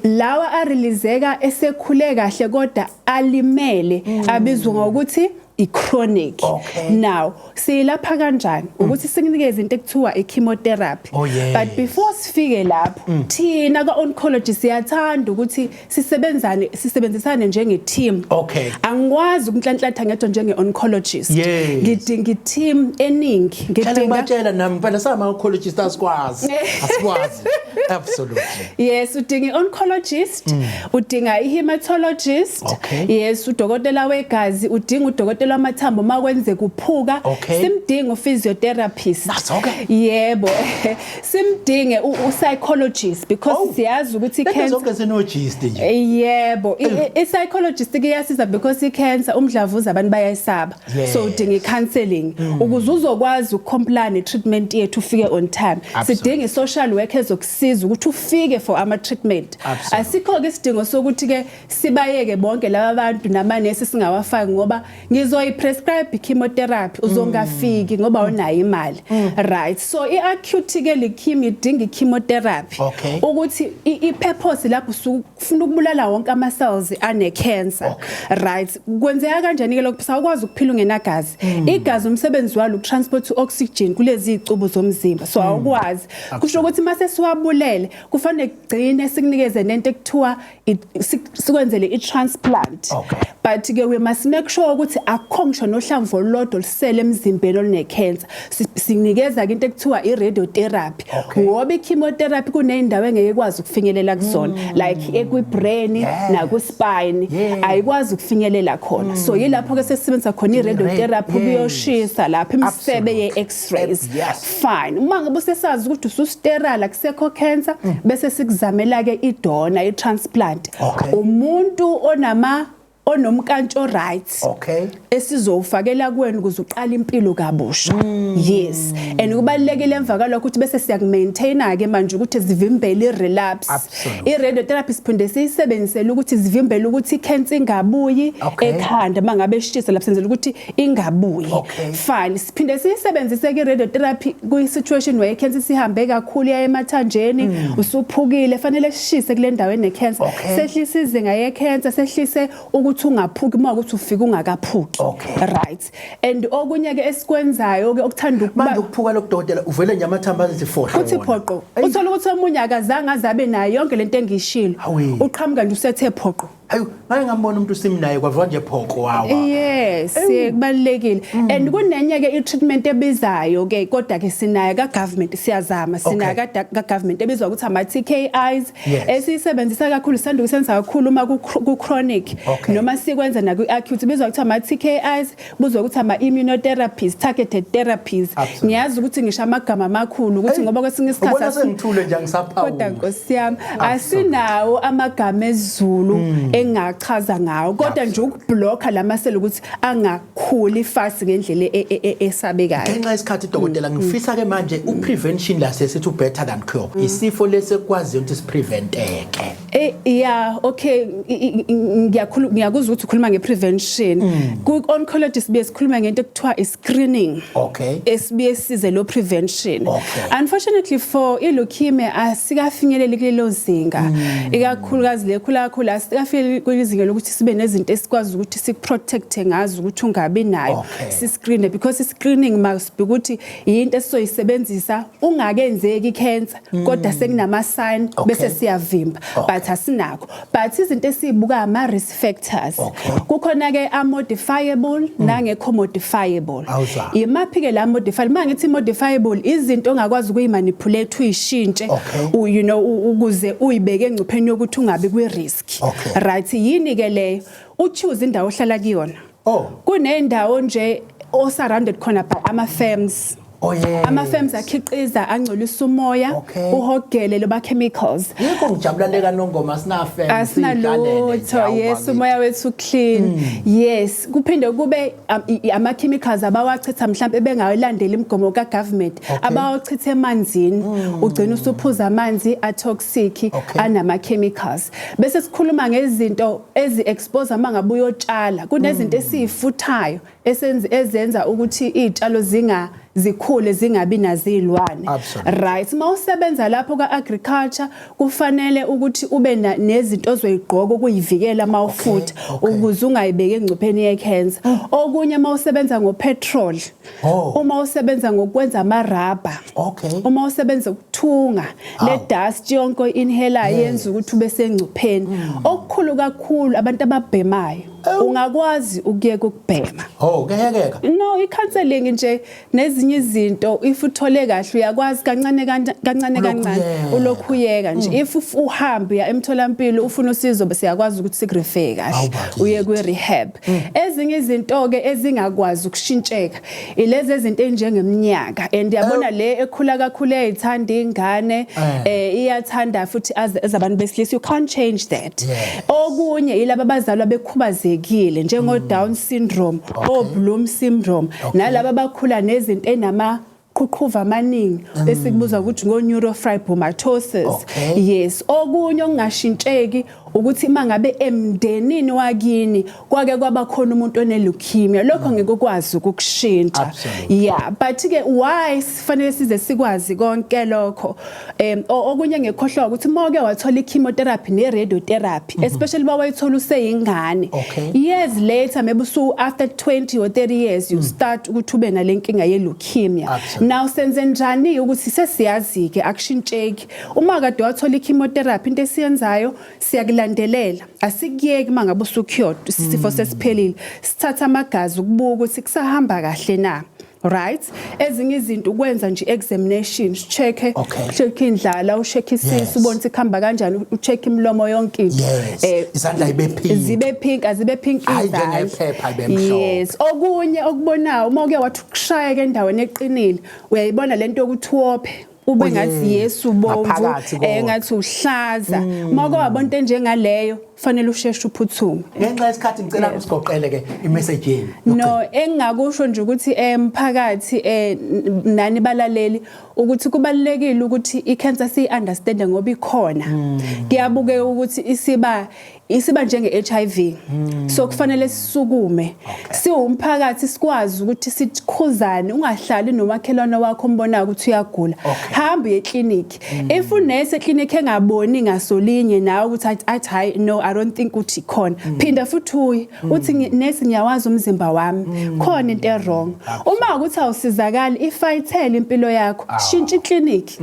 Lawa areleaseka esekhule kahle kodwa alimele abizwa ngokuthi i-chronic. Now siyilapha kanjani? Ukuthi sikunikeze into ekuthiwa i-chemotherapy. But before sifike lapho, thina ka-oncology siyathanda ukuthi sisebenzane, sisebenzisane njenge-team. Angikwazi ukunhlanhlatha ngedwa njenge-oncologist. Ngidinga i-team eningi. Ngicela Ngidinga ngibatshela nami phela, sama oncologist asikwazi. Asikwazi. Absolutely. Yes, udinga i-oncologist, udinga i-hematologist. Yes, udokotela wegazi, udinga udokotela. uzofakelwa amathambo makwenzeka uphuka. Simdinge u-physiotherapist. Nazo-ke. Yebo, simdinge u-psychologist because siyazi ukuthi Lento i-cancer zonke zinogist nje. Yebo, i-psychologist kuyasiza because i-cancer, umdlavuza, abantu bayayisaba. So udinga i-counseling ukuze uzokwazi ukucomply ne-treatment yethu, ufike on time. Sidinga i-social worker ezokusiza ukuthi ufike for ama-treatment. Asikho-ke isidingo sokuthi-ke sibayeke bonke laba bantu namanesi singawafaki, ngoba ngizoyi-prescribe i-chemotherapy, uzongafiki ngoba unayo imali, right? So i-acute-ke leukemia idinga i-chemotherapy ukuthi i-purpose lapho usufuna ukubulala wonke ama-cells ane-cancer, right? Kwenzeka kanjani-ke lokho? Sawukwazi ukuphila ungenagazi. Igazi umsebenzi walo ukutransport u-oxygen kulezi zicubu zomzimba, so awukwazi. Kusho ukuthi mase siwabulele, kufanele kugcine sikunikeze nento ekuthiwa sikwenzele i-transplant. But ke we must make sure ukuthi akukho ngisho nohlamvu olulodwa olusele emzimbeni olune-cancer. Sinikeza ke into ekuthiwa i-radiotherapy ngoba i-chemotherapy kuney'ndawo engeke ikwazi ukufinyelela kuzona, like ekwi-brain naku-spine, ayikwazi ukufinyelela khona. So yilapho ke sesisebenzisa khona i-radiotherapy ukuyoshisa lapho imisebe ye-x-rays. Fine, uma ngabe usesazi ukuthi ususterile, akusekho cancer, bese sikuzamela ke idonor, i-transplant. Umuntu onomkantsho, right, esizowufakela kuwena ukuze uqale impilo kabusha. Yes, and kubalulekile emva kwalokho ukuthi bese siyakumaintaina ke manje ukuthi sivimbele i-relapse. I-radiotherapy siphinde siyisebenzisele ukuthi sivimbele ukuthi i-cancer ingabuyi ekhanda. Mangabe shisa lapho, senzela ukuthi ingabuyi. Fine, siphinde siyisebenzise ke i-radiotherapy kwi-situation where i-cancer sihambe kakhulu yaye emathanjeni, usuphukile, fanele sishise kule ndawo ene-cancer, sehlise izinga ye-cancer, sehlise ukuthi ungaphuki uma ukuthi ufika ungakaphuki. Right, and okunye ke esikwenzayo ke okuthanda ukuba Manje ukuphuka lokudokotela, uvele nje amathambo azithi fohlo kuthi wona. phoqo. Uthola ukuthi omunye akazange azabe nayo yonke lento engiyishilo, uqhamuka nje usethe phoqo. Hayi, ngake ngambona umuntu simnaye, kwavuka nje phoqo, wawa. Yes, kubalulekile. And kunenye ke i-treatment ebizayo ke, kodwa ke sinayo ka government, siyazama, sinayo ka government ebizwa ukuthi ama TKIs, esiyisebenzisa kakhulu, sisanda ukusenza kakhulu uma ku chronic noma sikwenza na ku acute. Bizwa ukuthi ama TKIs, buzwa ukuthi ama immunotherapies, targeted therapies. Ngiyazi ukuthi ngisho amagama amakhulu ukuthi ngoba kwesinye isikhathi Ubona sengithule nje, angisaphawuli. Kodwa Nkosi yami, asinawo amagama esiZulu engachaza ngawo, kodwa nje ukublocka lamasela ukuthi angakhuli fast ngendlela esabekayo. Ngenxa yesikhathi, dokotela, ngifisa ke manje uprevention la sesithi better than cure. Isifo lesekwaziyo ukuthi sipreventeke? Yeah, okay, ngiyakhuluma, ngiyakuzwa ukuthi ukhuluma ngeprevention. Ku oncology sibuye sikhuluma ngento ekuthiwa i-screening esibuye size lo prevention. Unfortunately for i-leukemia asikafinyeleli kulelo zinga, ikakhulukazi lekhula kakhulu, asikafinyeleli kwizinga lokuthi sibe nezinto esikwazi ukuthi sikuprotecte ngazo ukuthi ungabi nayo. Si-screen because i-screening must be ukuthi yinto esizoyisebenzisa ungakenzeki i-cancer, kodwa sekunama sign bese siyavimba. But asinakho, but izinto esizibuka ama risk factors. Kukhona ke a modifiable nangekho modifiable. Awuzwa. Imaphi ke la modifiable? Mangithi modifiable, izinto ongakwazi ukuyimanipulate, uyishintshe, ukuze uyibeke engcupheni yokuthi ungabi kwi risk. Right, yini ke leyo? Uchoose indawo ohlala kuyona. Kunendawo nje o-surrounded khona by ama firms. Ama firms akhiqiza, angcolisa umoya, uhogele loba chemicals. Yikho ngijabula kaNongoma sina firm. Asinalutho, yes, umoya wethu clean. Yes, kuphinde kube ama chemicals abawachitha mhlambe bengayilandeli imigomo ka government, abawachitha emanzini, ugcina usuphuza amanzi a toxic anama chemicals. Bese sikhuluma ngezinto ezi expose mangabe uyotshala, kunezinto esizifuthayo esenza ezenza ukuthi izitshalo zinga zikhule zingabi nazilwane. Right, mawusebenza lapho ka agriculture, kufanele ukuthi ube nezinto ozoyigqoka ukuyivikela mawufutha ukuze ungayibeki engcupheni yecancer. Okunye, mawusebenza ngopetrol, uma usebenza ngokwenza amarabha, uma usebenza ukuthunga, le dust yonke inhaler yenza ukuthi ube sengcupheni. Okukhulu kakhulu, abantu ababhemayo. Ungakwazi ukuyeka ukubhema. Oh, kuyekeka. No, i-counseling nje nezinye izinto, if uthole kahle uyakwazi kancane kancane Ulokhu kancane uyeka. ulokhu uyeka nje. If uhambe uya emtholampilo ufuna usizo, bese siyakwazi ukuthi sikurefer kahle Awu, bakithi. uye kwi-rehab. Ezinye izinto-ke ezingakwazi ukushintsheka ilezi ezinto enjengeminyaka, and yabona le ekhula kakhulu eyayithanda ingane, iyathanda futhi as abantu besilisa, you can't change that. Okunye yilaba abazalwa bekhubazekile njengo Down syndrome, o Bloom syndrome, nalaba abakhula nezinto enama qhuqhuva amaningi esikubuza ukuthi ngo neurofibromatosis. Yes, okunye okungashintsheki ukuthi mangabe emndenini wakini kwake kwaba khona umuntu one leukemia, lokho ngeke ukwazi ukukushintsha. Yeah, but ke why sifanele size sikwazi konke lokho? Okunye ngekhohlwa ukuthi moke wathola i-chemotherapy ne-radiotherapy, especially bawayithola useyingane, years later, maybe so after 20 or 30 years, you start ukuthi ube nalenkinga ye-leukemia. Now senze njani ukuthi sesiyazi ke akushintsheki? Uma kade wathola i-chemotherapy, into esiyenzayo siyakulandelela, asikuyeki. Mangabe usucured, isifo sesiphelile, sithatha amagazi ukubuka ukuthi kusahamba kahle na, right? Ezinye izinto ukwenza nje examination, check, check indlala, ucheck isisu, ubone ukuthi kuhamba kanjani, ucheck imilomo, yonke into. Izandla ibe pink. Zibe pink, azibe pink Hayi, izandla. njengephepha ibe mhlophe. Yes, okunye okubonayo, uma uke wathi ukushaya ke endaweni eqinile, uyayibona lento yokuthi wophe ube Oh, ngathi yes. yesu ubomvu, Ngaphakathi kodwa. ngathi uhlaza. Uma uke wabona into enjengaleyo, fanele usheshe uphuthume. Ngenxa yesikhathi ngicela usigoqele ke imessage yenu. No, engingakusho nje ukuthi emphakathi, nani balaleli, ukuthi kubalekile ukuthi icancer siyi understand ngoba ikhona. Kuyabukeka ukuthi isiba njenge HIV. So kufanele sisukume. Siwumphakathi sikwazi ukuthi sikhuzane, ungahlali nomakhelwane wakho ombonayo ukuthi uyagula. Hamba uye eclinic. If unesi eclinic engaboni ngasolinye nawe ukuthi athi hayi, no, I don't think ukuthi khona. Phinda futhi uye uthi, "Nesi, ngiyawazi umzimba wami. Khona into e-wrong." Uma ukuthi awusizakali, ifayithele impilo yakho. Shintsha iclinic.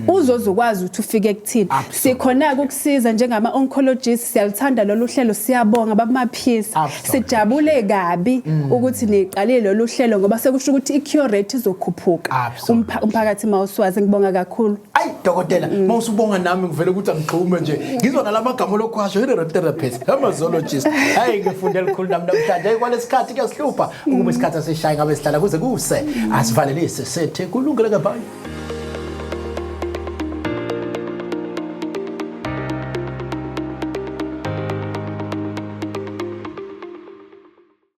Uzozokwazi ukuthi ufike kuthini. Sikhona ukukusiza njengama oncologists, siyalithanda lolu hlelo, siyabonga babumaphisa. Sijabule kabi ukuthi niqalile lolu hlelo ngoba sekusho ukuthi i-cure rate izokhuphuka. Umphakathi mawuswazi, ngibonga kakhulu. Ayi dokotela, mawusubonga nami ngivele ukuthi angigxume nje. Ngizwa nalamagama lokhwasho, therapist, hematologist. Hayi, ngifunde elikhulu nami namhlanje. Hayi, kwalesikhathi kuyasihlupha ukuba isikhathi asishaye ngabe sihlala kuze kuse. Asivalelise sethe kulungile ke, bye.